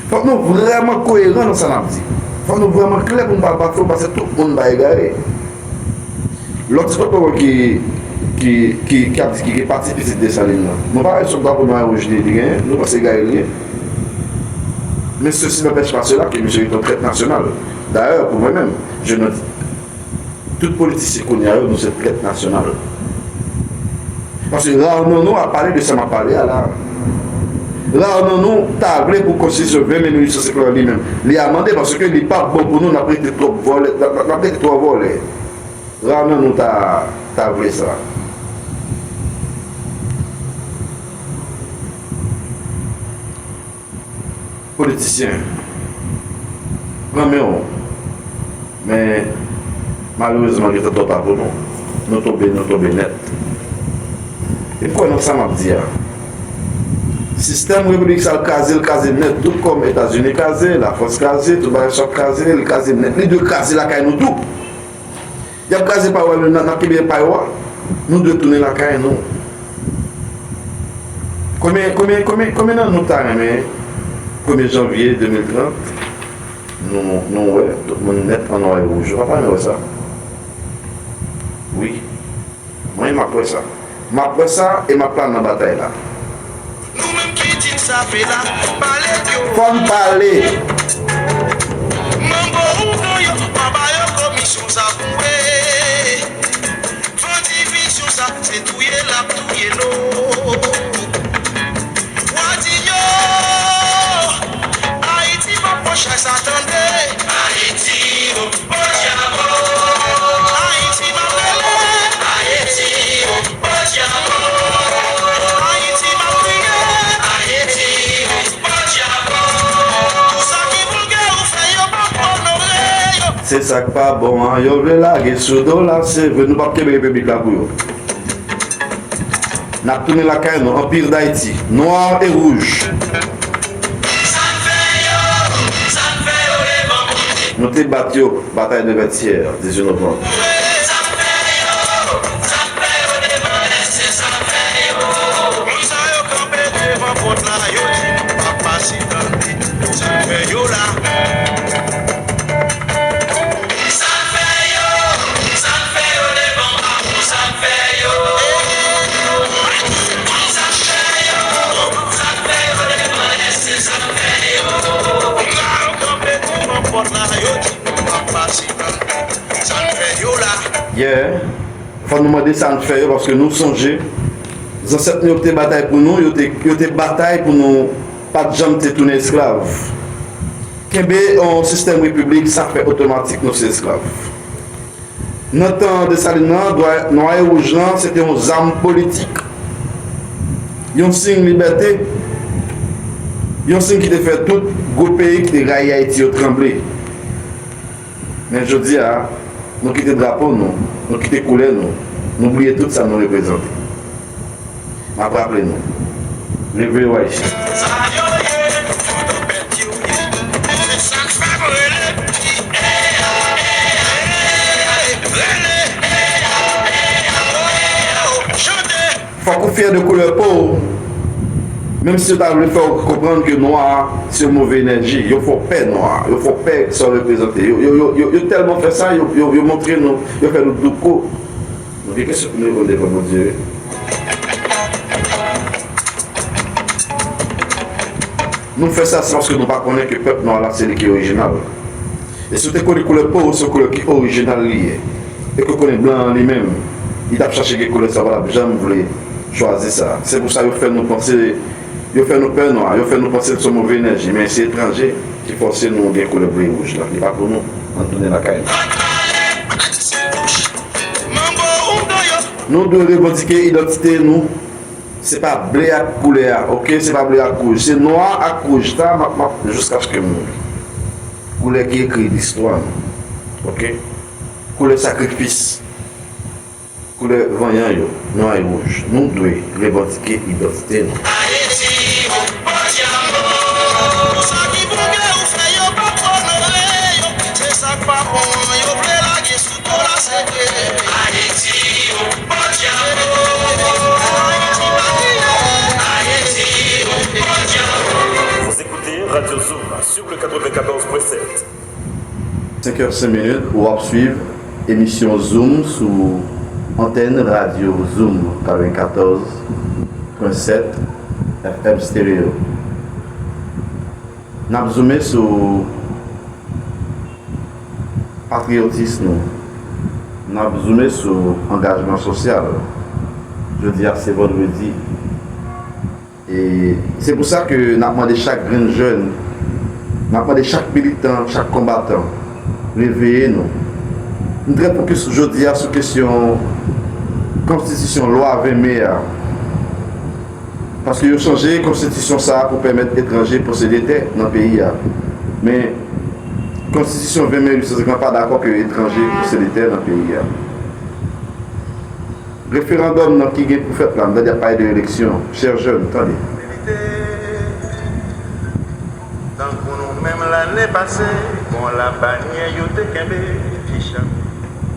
Fòk nou vrèman koyeran nan sa n ap di. Fòk nou vrèman klè pou n pa bafle, paske tout moun pa egare. Lòt ti tonton ki, ki, ki, ki ap di ki gen pati pitit Desalin nan. Nou pa wè sou drapo nwa e wouj li, li genyen? Nou panse egare li ye? Men sesi n'anpèch pa sela ke misye est un traître national. Dayè, pou mwen menm, je ne, tout politisyen kounye a yo, nou se trèt nasyonal. Paske ra nan nou ap pale de sa m ap pale a la. Ra nan nou ta vle pou konstitisyon ven me mil uit san senkant li menm, li amande, paske li p ap bon pou nou, n ap rete twòp vòlè, n ap, n ap rete twò vòlè. Ra nan nou ta, ta vle sa. Politisyen, pran men w. Men, malerezman, gentan twò ta pou nou. Nou tonbe, nou tonbe nèt. E kwè nan sa m ap di a. Sistèm repiblik sa l kraze, l kraze nèt, tout kòm Etazini kraze, Lafrans kraze, tout bagay sa kraze, l kraze nèt. Li dwe kraze lakay nou tou. Y ap kraze pa yo a, n a, n a kenbe pa yo a. Nou dwe tounen lakay nou. Konbyen, konbyen, konbyen, konbyen nan nou ta renmen premye janvye de mil trant, nou, nou wè tout moun nèt an nwa e wouj? Ou pa ta renmen wè sa? Wi. Mwen, m ap wè sa. M ap wè sa e m ap pral nan batay la. Nou menm ki di n sape la, pale yo. Fò n pale. Manbo ou pran yo, pa ba yo komisyon sa pou e. Van divizyon sa, se touye l ap touye nou. Wa di yo, Ayiti p ap pran chay sa tande. Ayiti, o, Podyabo. Ayiti m ap rele. Ayiti, o, Podyabo. Ayiti m ap kriye. Ayiti, o, Podyabo. Tout sa ki voulgè ou fè yo p ap onore yo. Se sa k pa bon an, yo vle lage sou do la, se vre, nou p ap kenbe repiblik la pou yo. N ap tounen lakay nou, Anpil Dayiti, nwa e wouj. Nou te bat yo, batay de Vètyè, dizuit novanm. Moun sa yo kanpe devan pòt la, yo di, papa, si tande, sa fè yo la. Sa fè yo, sa fè yo devan Bafou, sa fè yo. Sa fè yo, sa fè yo devan Lès, sa fè yo. Moun sa yo kanpe devan pòt la, yo di, papa, si tande, sa fè yo la. Yeah. Fò nou mande sa n fè yo, paske nou sonje, zansèt nou yo te batay pou nou, yo te, yo te batay pou nou pa t janm te tounen esklav. Kenbe yon sistèm repiblik, sa fè otomatik nou se esklav. Nan tan Desalin nan, dwa, nwa e wouj lan, se te yon zam politik. Yon siy libète, yon siy ki te fè tout gwo peyi ki te rayi Ayiti yo tranble. Men jodi a, nou kite drapo nou, nou kite koulè nou, nou bliye tout sa nou reprezante. M ap raple nou, leve yo Ayisyen. Sa yo ye, fò yo pèdi yo ye. Se sa k fè m rele. Rele. Chante. Fòk ou fyè de koulè po w. Menm si yo ta vle fè w konprann ke nwa a se yon move enèji, yo fè w pè nwa a, yo fè w pè sa w reprezante. Yo, yo, yo, yo, yo tèlman fè sa, yo, yo, yo montre nou, yo fè nou douko. Nou gen kesyon pou nou reponn devan Bondye, wi. Nou fè sa, se paske nou pa konnen ke pèp nwa la, se li ki orijinal. E si w te konnen koulè po w, se yon koulè ki orijinal li ye. E ke w konnen blan an li menm, li t ap chache gen koulè sa, pa t ap janm vle chwazi sa. Se pou sa yo fè nou panse, yo fè nou pè nwa, yo fè nou panse se yon move enèji, men se etranje ki fòse nou gen koulè ble e wouj la. Li pa pou nou, ann tounen lakay nou. Nou dwe revandike idantite nou. Se pa ble ak koulè a, oke? Se pa ble ak wouj. Se nwa ak wouj. Sa, m ap, m ap, jiskaske m mouri. Koulè ki ekri listwa nou. Oke? Koulè sakrifis. Koulè vanyan yo, nwa e wouj. Nou dwe revandike idantite nou. Ayiti, Podyabo. Pou sa ki Senk è senk minit, w ap swiv emisyon Zoom sou antèn radyo Zoom katrevenkatòz pwen sèt F M Stereo. N ap zoome sou patriyotis nou. N ap zoome sou angajman sosyal. Jodi a se vandredi. E se pou sa ke n ap mande chak grenn jèn, n ap mande chak militan, chak konbatan, reveye nou. M trè fokis jodi a sou kesyon konstitisyon lwa ven me a. Paske yo chanje konstitisyon sa a pou pèmèt etranje posede tè nan peyi a. Men konstitisyon ven me uit san senkant pa dakò ke etranje posede tè nan peyi a. Referandòm nan ki gen pou fèt la, m tande y ap pale de eleksyon. Chè jèn, tande. Tankou nou menm lane pase, bon labanyè yo te kenbe, ficha.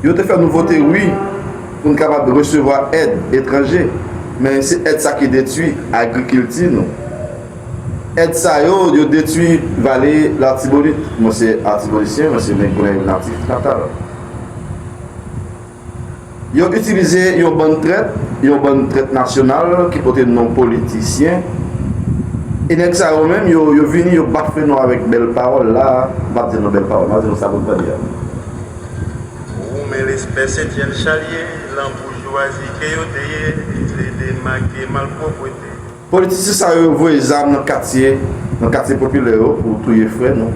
Yo te fè nou vote wi pou n kapab resevwa èd etranje, men se èd sa ki detwi agrikilti nou. Èd sa yo, yo detwi vale Latibonit. Mwen se Latibonityen, mwen se nèg Gonayiv natif natal. Yo itilize yon bann trèt, yon bann trèt nasyonal ki pote non politisyen. E nèg sa yo menm, yo, yo vini, yo bat fè nou avèk bèl pawòl la. M p ap di nou bèl pawòl, m ap di nou sa pou n tande a. Ou men lespès Etienne Chalier, lan boujwazi ke yo te ye, vle demake malpwòpte. Politisyen sa yo voye zam nan katye, nan katye popilè yo pou touye frè nou,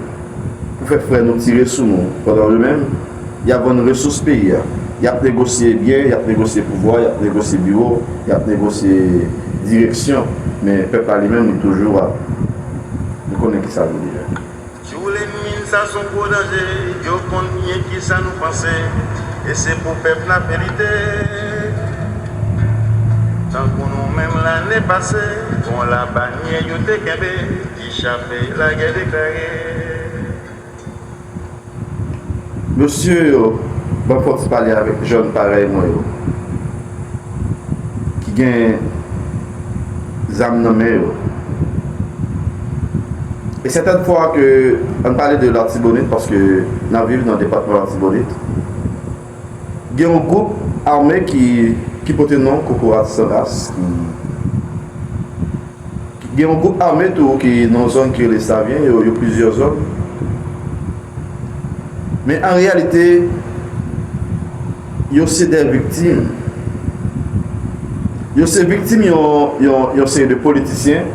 pou fè frè nou tire sou nou. Pandan yo menm, y ap vann resous peyi a. Y ap negosye byen, y ap negosye pouvwa, y ap negosye biwo, y ap negosye direksyon. Men pèp la li menm, li toujou ap, nou konnen kisa l vle. Jou lènmi n sa s on gwo danje, yo konn byen kisa nou panse, e se pou pèp n ape lite. Tankou nou menm lane pase, bon labanyè yo te kenbe, ki chape lagè deklare. Mesye yo, ban fò ti pale avèk jèn parèy mwen yo. Ki gen zam nan men yo. E sètèn fwa ke, ann pale de Latibonit, paske n ap viv nan depatman Latibonit, gen yon gwoup ame ki, ki pote non Kokorat San Ras, ki, gen yon gwoup ame tou ki nan yon zòn ki rele Savyen, yo, yo plizyè zòn. Men an reyalite, yo se de viktim. Yo se viktim yon, yon, yon seri de politisyen.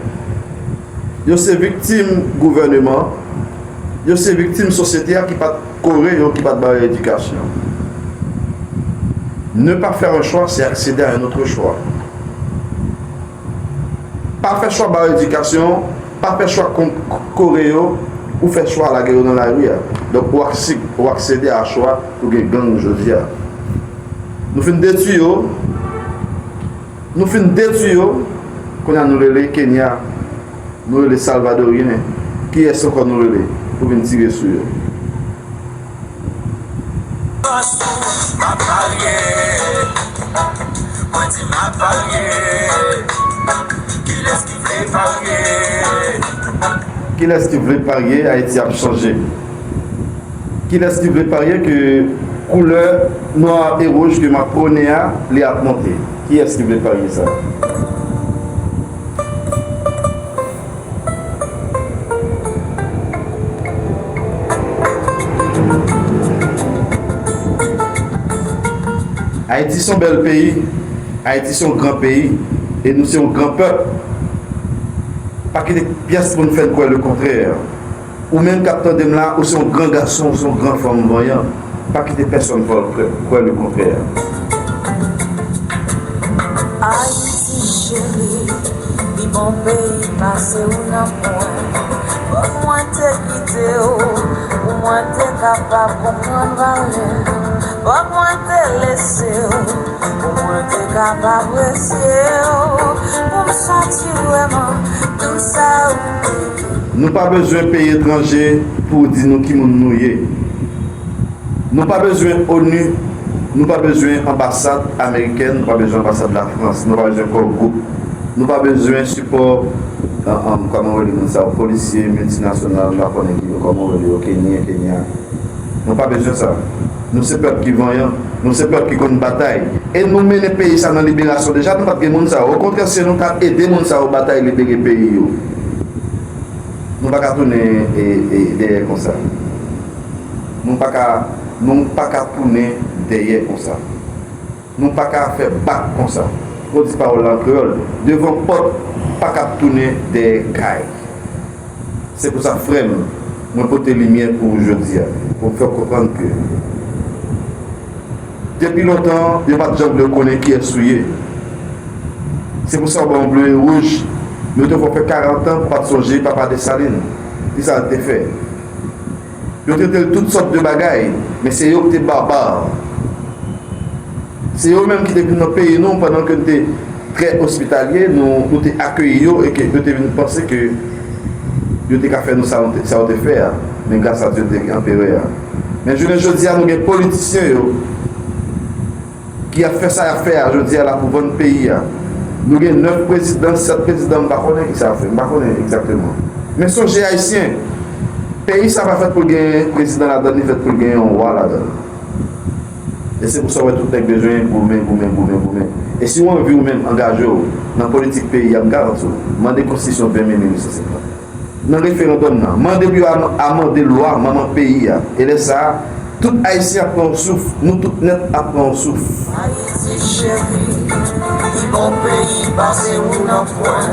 Yo se viktim gouvèneman. Yo se viktim sosyete a ki pa t kore yo, ki pa t ba yo edikasyon. Ne pas faire un choix, c'est accéder à un autre choix. Pa fè chwa ba yo edikasyon, pa fè chwa kon-, kore yo, ou fè chwa lage yo nan lari a. Donk, ou aksi-, ou aksede a chwa pou gen gang jodi a. Nou fin detwi yo, nou fin detwi yo, kounye a nou rele Kenya, nou rele Salvadoryen, kiyès ankò nou rele pou vin tire sou yo? Bòs ou, m ap parye. Mwen di m ap parye. Kilès ki vle parye? Kilès ki vle parye Ayiti ap chanje? Kilès ki vle parye ke koulè nwa e wouj ke m ap pwone a, li ap monte? Kiyès ki vle parye sa? Ayiti se yon bèl peyi, Ayiti se yon gran peyi, e nou se yon gran pèp. Pa kite pyès moun fè n kwè lekontrè. Ou menm k ap tande m la, ou se yon gran gason, ou se yon gran fanm vanyan. Pa kite pèsonn fè w kwè, kwè lekontrè. Ayiti cheri, pi bon peyi pase w nan mwen. Fòk mwen te kite w, pou mwen te kapab konprann valè. Fòk mwen te lese w, pou mwen te ka pa apresye w, pou m santi vrèman tout sa ou te ye. Nou pa bezwen peyi etranje pou di nou ki moun nou ye. Nou pa bezwen onu, nou pa bezwen anbasad amerikèn, nou pa bezwen anbasad Lafrans, nou pa bezwen Core Group, nou pa bezwen sipò, an, an, kòman w rele moun sa yo, polisye miltinasyonal, m pa konnen ki, kòman w rele yo, Kenyen, Kenya. Nou pa bezwen sa. Nou se pèp ki vanyan, nou se pèp ki konn batay. E nou mennen peyi sa nan liberasyon deja, nou pa t gen moun sa yo. Okontrè, se nou k ap ede moun sa yo batay libere peyi yo. Nou pa ka tounen e, e, dèyè konsa. Nou pa ka, nou pa ka tounen dèyè konsa. Nou pa ka fè bak konsa. Pou di pawòl la an kreyòl, devan pòt pa ka tounen dèyè kay. Se pou sa, frè m, mwen pote limyè pou ou jodi a, pou m fè w konprann ke depi lontan, yo pa t janm vle w konnen kiyès ou ye. Se pou sa w ban w ble e wouj, men yo te fè w fè karant an pou w pa t sonje papa Desalin. Kisa l te fè? Yo trete l tout sòt de bagay, men se yo ki te baba. Se yo menm ki te vin nan peyi nou pandan ke nou te trè ospitalye, nou, nou te akeyi yo e ke yo te vin panse ke yo te ka fè nou sa, sa yo te fè a. Men gras a Dye, te gen anperè a. Men jounen jodi a, nou gen politisyen yo ki ap fè sa y ap fè a jodi a la pou vann peyi a. Nou gen nèf prezidan, sèt prezidan, m pa konnen kisa yo fè, m pa konnen egzakteman. Men sonje, Ayisyen, peyi sa pa fèt pou l gen prezidan ladan l, li fèt pou l gen yon wa ladan l. E se pou sa w wè tout nèg bezwen goumen, goumen, goumen, goumen. E si w anvi ou menm angaje w nan politik peyi a, m garanti w, mande konstitisyon ven me mil uit san senkant. Nan referandòm nan, mande pou yo am-, amande lwa manman peyi a. E lè sa a, tout Ayisyen ap pran yon souf, nou tout nèt ap pran yon souf. Ayiti cheri, pi bon peyi pase ou nan pwen.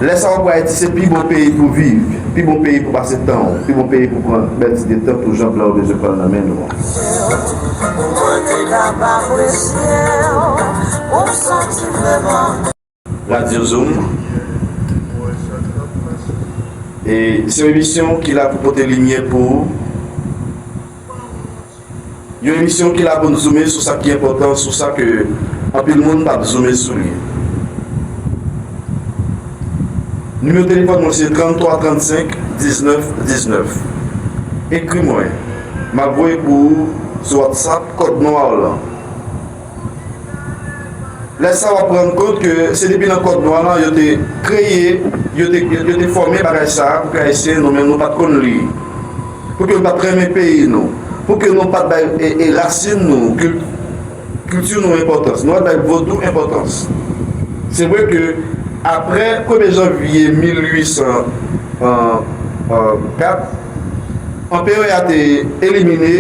Lè sa w ap wè Ayiti se pi bon peyi pou viv, pi bon peyi pou pase tan w, pi bon peyi pou pran bèl ti detant ou jan blan yo bezwen pran l nan men nou an. Mwen te ka pa apresye w, pou m santi vreman. Radyo Zoom. E se yon emisyon ki la pou pote limyè pou ou. Yon emisyon ki la pou n zoume sou sa ki enpòtan, sou sa ke anpil moun p ap zoume sou li. Nimewo telefòn mwen se tranntwa trannsenk diznèf diznèf. Ekri mwen. M ap voye pou ou sou WhatsApp kòd nwa w lan. Lè sa a, w ap rann kont ke se depi nan kòd nwa lan yo te kreye, yo te, yo, yo te fòme bagay sa a pou ke Ayisyen, nou menm, nou pa t konn li. Pou ke nou pa t renmen peyi nou. Pou ke nou pa t bay, e, e, rasin nou, kil-, kilti nou enpòtans. Nou pa t bay vodou enpòtans. Se vre ke apre premye janvye mil uit san kat, anperè a te elimine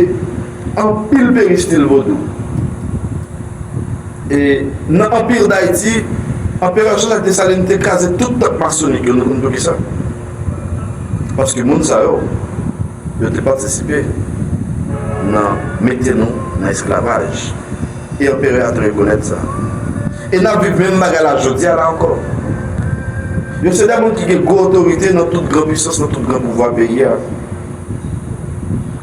anpil peristil vodou. E nan Anpir Dayiti, Anperè Jean-Jacques Dessalines te kraze tout tanp masonik yo. Nou konn poukisa? Paske moun sa yo, yo te patisipe nan mete nou nan esklavaj. E anperè a te rekonèt sa. E n ap viv menm bagay la jodi a la ankò. Yo se de moun ki gen gwo otorite nan tout gran pwisans, nan tout gran pouvwa peyi a.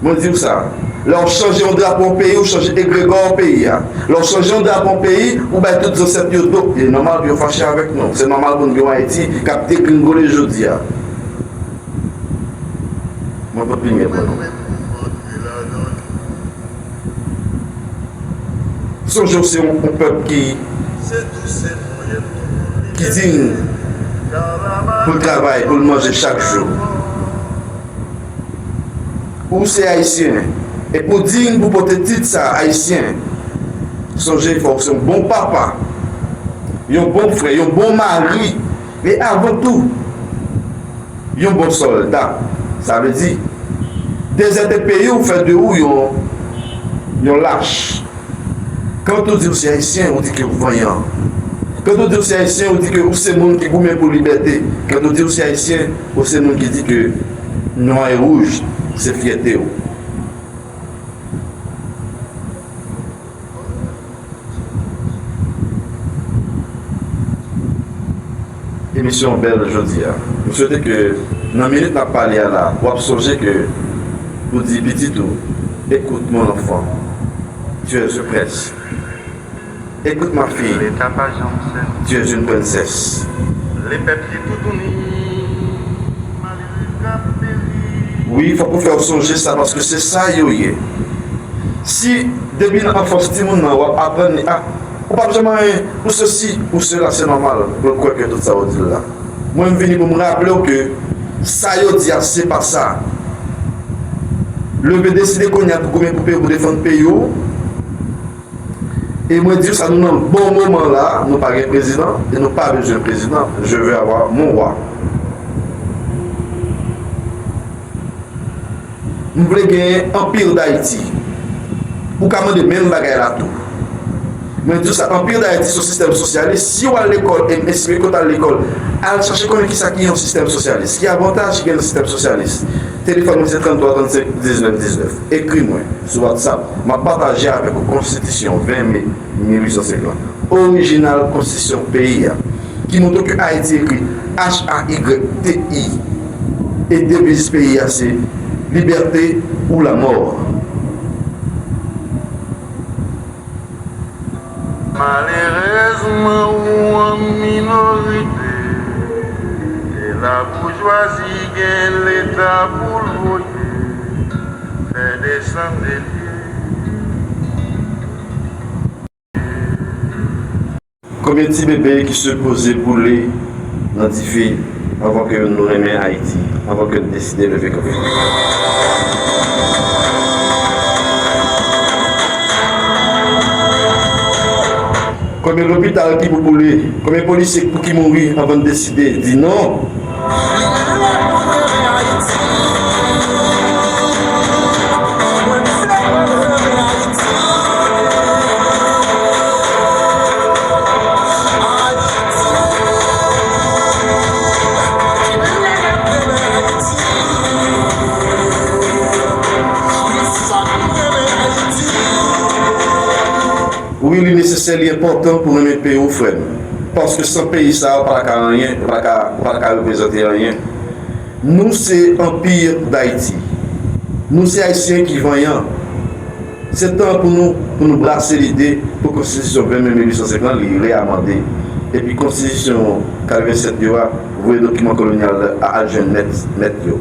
Mwen di w sa, lè w chanje yon drapo yon peyi, ou chanje egregwa yon peyi a. Lè w chanje yon drapo yon peyi, ou bay tout zansèt yo do. E nòmal pou yo fache avèk nou. Se nòmal pou n gen yon Ayiti k ap degringole jodi a. Mwen pot limyè pou nou. Sonje w se yon, yon pèp ki, ki diy pou l travay, pou l manje chak jou. Ou se Ayisyen. E pou w diy pou pote tit sa, Ayisyen, sonje fò w se yon bon papa, yon bon frè, yon bon mari, e avan tou, yon bon sòlda. Sa vle di, dezète peyi w fè de ou yon, yon lach. Kan ou di ou se Ayisyen, ou di ke ou vanyan. Kan ou di ou se Ayisyen, ou di ke ou se moun ki goumen pou libète. Kan ou di ou se Ayisyen, ou se moun ki di ke nwa e wouj se fyète w. Emisyon bèl jodi a. M swete ke nan minit n ap pale a la, w ap sonje ke pou di pitit ou, écoute mon enfant, tu es un prince. Écoute ma fille, tu es une princesse. Leta pa janm sèvi. Lepèp li toutouni, malere k ap peri. Wi, fòk ou fè w sonje sa, paske se sa yo ye. Si depi nan anfans timoun nan, w ap aprann li, a, ou p ap janm anyen, ou sesi, ou sela, se nòmal pou l kwè ke tout sa yo di l la. Mwen, m vini pou m raple w ke sa yo di a, se pa sa. Leve, deside kounye a pou goumen pou peyi w, pou defann peyi w. E mwen di w sa, nou nan bon moman la, nou pa gen prezidan, e nou pa bezwen prezidan. Je veux avoir mon roi. M vle gen Anpir Dayiti. Ou ka mande menm bagay la tou. Mwen di w sa, Anpir Dayiti se yon sistèm sosyalis. Si w al lekòl, e m espere ke w t al lekòl, al chache konnen kisa ki yon sistèm sosyalis. Ki avantaj ki gen nan sistèm sosyalis? Telefòn mwen se trannntwa trannsenk diznèf diznèf. Ekri mwen sou WhatsApp. M ap pataje avèk ou Konstitisyon ven me mil uit san senk lan. Orijinal Konstitisyon peyi a. Ki montre ke Ayiti ekri H A Y T I. E deviz peyi a se Liberté ou la mort. Malerezman, ou an minorite. E laboujwazi gen Leta pou l voye, fè desann delye. Konbyen ti bebe ki sipoze boule nan dife anvan ke nou renmen Ayiti, anvan ke nou deside leve kanpe? Konbyen lopital ki pou boule? Konbyen polisye pou ki mouri anvan n deside di non? Wi, li nesesè, li enpòtan pou renmen peyi w, frè m. Paske san peyi sa a, ou pa ta ka anyen, ou pa ta ka, ou pa ta ka reprezante anyen. Nou se Anpir Dayiti. Nou se Ayisyen ki vanyan. Se tan pou nou, pou nou brase lide pou Konstitisyon ven me mil uit san senk lan, li reamande. Epi Konstitisyon katrevennsèt yo a, voye dokiman kolonyal la al jwenn mèt, mèt yo.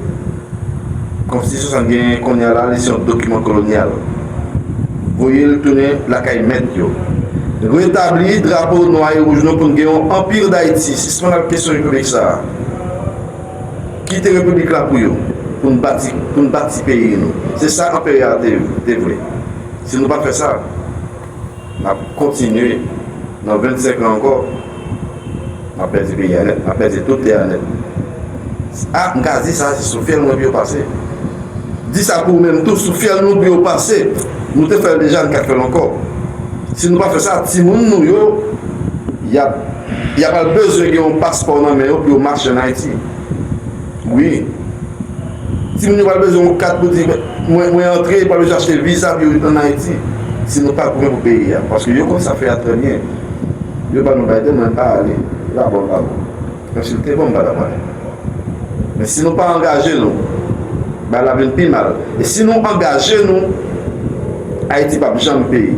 Konstitisyon sa n genyen kounye a la, li se yon dokiman kolonyal. Voye l tounen lakay mèt yo. Retabli drapo nwa e wouj nou pou n gen yon Anpir Dayiti. Sispann ak kesyon repiblik sa a. Kite repiblik la pou yo, pou n bati, pou n bati peyi nou. Se sa anperè a te, te vle. Si nou pa fè sa, n ap kontinye nan vennsenk an ankò, n ap pèdi peyi a nèt, n ap pèdi tout tè a nèt. A, m ka di sa, se sou fyèl mwen pou yo pase. Di sa pou ou menm tou, sou fyèl nou pou yo pase. Nou te fè l deja, n ka fè l ankò. Si nou pa fè sa, timoun nou yo, y ap, y ap al bezwen gen yon paspò nan men yo pou yo mache ann Ayiti. Wi. Timoun yo pral bezwen yon kat pou di, mwen, mwen antre, yo pral bezwen achte viza pou yo ret ann Ayiti. Si nou pa goumen pou peyi a. Paske yo konn sa fè a trè byen. Yo ban nou Biden, mwen pa ale. Yo pa bon, pa bon. Menm si l te bon, m pa t ap ale. Men si nou pa angaje nou, bagay la vin pi mal. E si nou angaje nou, Ayiti p ap janm peri.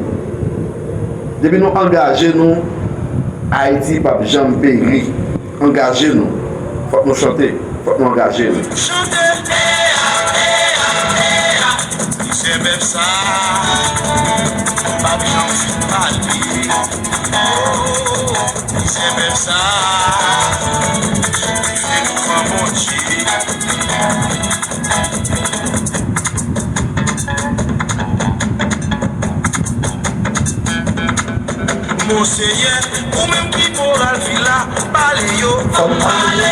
Depi nou angaje nou, Ayiti p ap janm peri. Angaje nou. Fòk nou chante. Fòk nou angaje nou. Chante, eya, eya, eya. Misye menm sa, pa byen anvi pale. Oh, misye menm sa, misye nou pran Bondye. Monseyè, ou menm ki moral vil la, pale yo, fò n pale.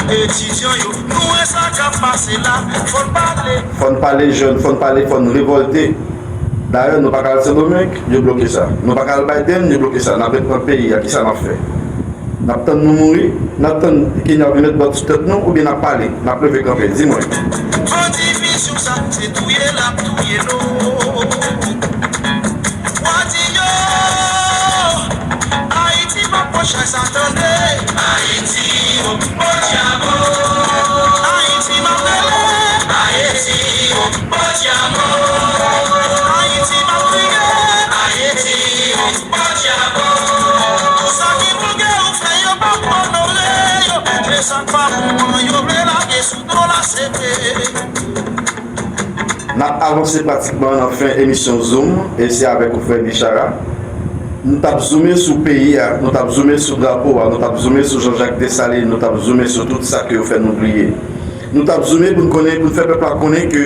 Etidyan yo, nou wè sa k ap pase la, fò n pale. Fò n pale jèn, fò n pale, fò n revòlte. Dayè, nou pa ka al Sendomeng, yo bloke sa. Nou pa ka al Biden, yo bloke sa. N ap ret pran peyi a, kisa n ap fè? N ap tann nou mouri, n ap tann Kenya vin met bòt sou tèt nou, oubyen n ap pale, n ap leve kanpe? Di mwen. An divizyon sa, se touye l ap touye nou. W A D I O, Ayiti m ap pran chay sa tande. Ayiti, o, Bondye a bon. Ayiti m ap rele. Ayiti, o, Bondye a bon. Ayiti m ap kriye. Ayiti, o, Bondye a bon. Tout sa ki voulgè ou fè yo p ap onore yo. Men sa k pa bon an yo vle lage sou do l a sete. N ap avanse pratikman nan fen emisyon Zoom, e se avèk ou frè Bichara. Nou t ap zoume sou peyi a, nou t ap zoume sou drapo a, nou t ap zoume sou Jean Jacques Dessalines, nou t ap zoume sou tout sa ke yo fè nou bliye. Nou t ap zoome pou n konnen, pou n fè pèp la konnen ke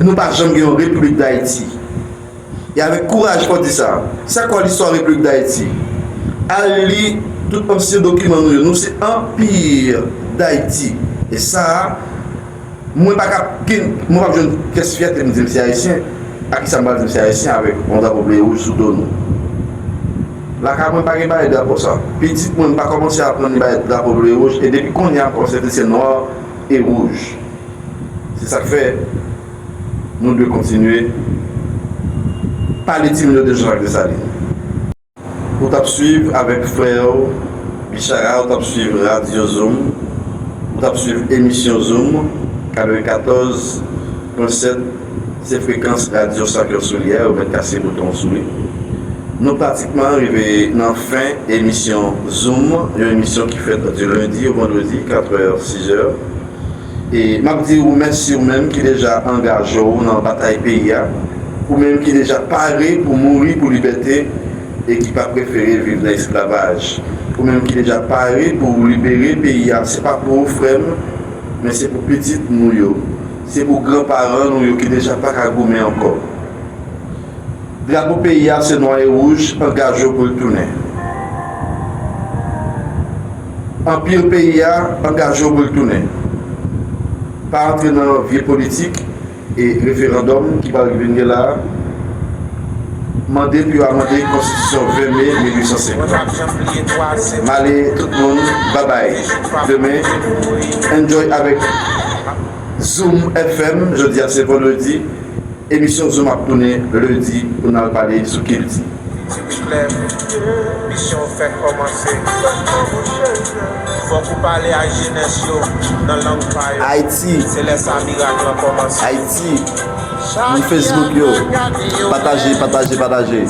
nou pa janm gen yon Repiblik Dayiti. E avèk kouraj fò di sa. Sa k wè listwa Repiblik Dayiti? Al li tout ansyen dokiman nou yo. Nou se Anpi Dayiti. E sa a, mwen pa ka gen, mwen p ap jwenn pyès fyète m di m se Ayisyen. A kisa m pral di m se Ayisyen avèk yon drapo ble e wouj sou do nou? Lakay mwen pa gen bagay drapo sa. Pitit mwen, m pa kòmanse aprann li bagay drapo ble e wouj. E depi kounye a, m kòmanse di se nwa e wouj. Se sa k fè nou dwe kontinye pale timoun yo de Jean-Jacques Dessalines. Ou t ap swiv avèk frè w Bichara, ou t ap swiv Radyo Zoom, ou t ap swiv emisyon Zoom, katrevenkatòz pwen sèt, se frekans radyo Sa Kè Soulye a, ou mèt kase bouton sou li. Nou pratikman rive nan fen emisyon Zoom, yon emisyon ki fèt di lendi o vandredi, katrè, sizè. E m ap di ou mèsi, ou menm ki deja angaje w nan batay peyi a, ou menm ki deja pare pou mouri pou libète e ki pa prefere viv nan esklavaj, ou menm ki deja pare pou libere peyi a. Se pa pou ou, frè m, men se pou pitit nou yo, se pou granparan nou yo ki deja pa ka goumen ankò. Drapo peyi a se nwa e wouj, angaje w pou l tounen. Anpi peyi a, angaje w pou l tounen. Pa antre nan vye politik e referandòm ki pral vin gen la a. Mande pou yo amande konstitisyon ven me mil uit san senkant. M ale tout moun, babay. Demen, enjoy avèk Zoom F M, jodi a se vandredi. Emisyon Zoom ap tounen lendi pou n al pale sou kilti. Ti Klèb, misyon fèk kòmanse. Fòk ou pale ak jenès yo nan lang pa yo. Ayiti. Se lè sa mirak lan kòmanse. Ayiti. Moun Facebook yo, pataje, pataje, pataje.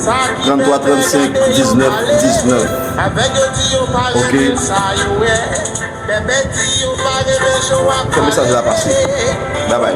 Tranntwa trannsenk diznèf diznèf. Ok. Fè mesaj la pase. Babay.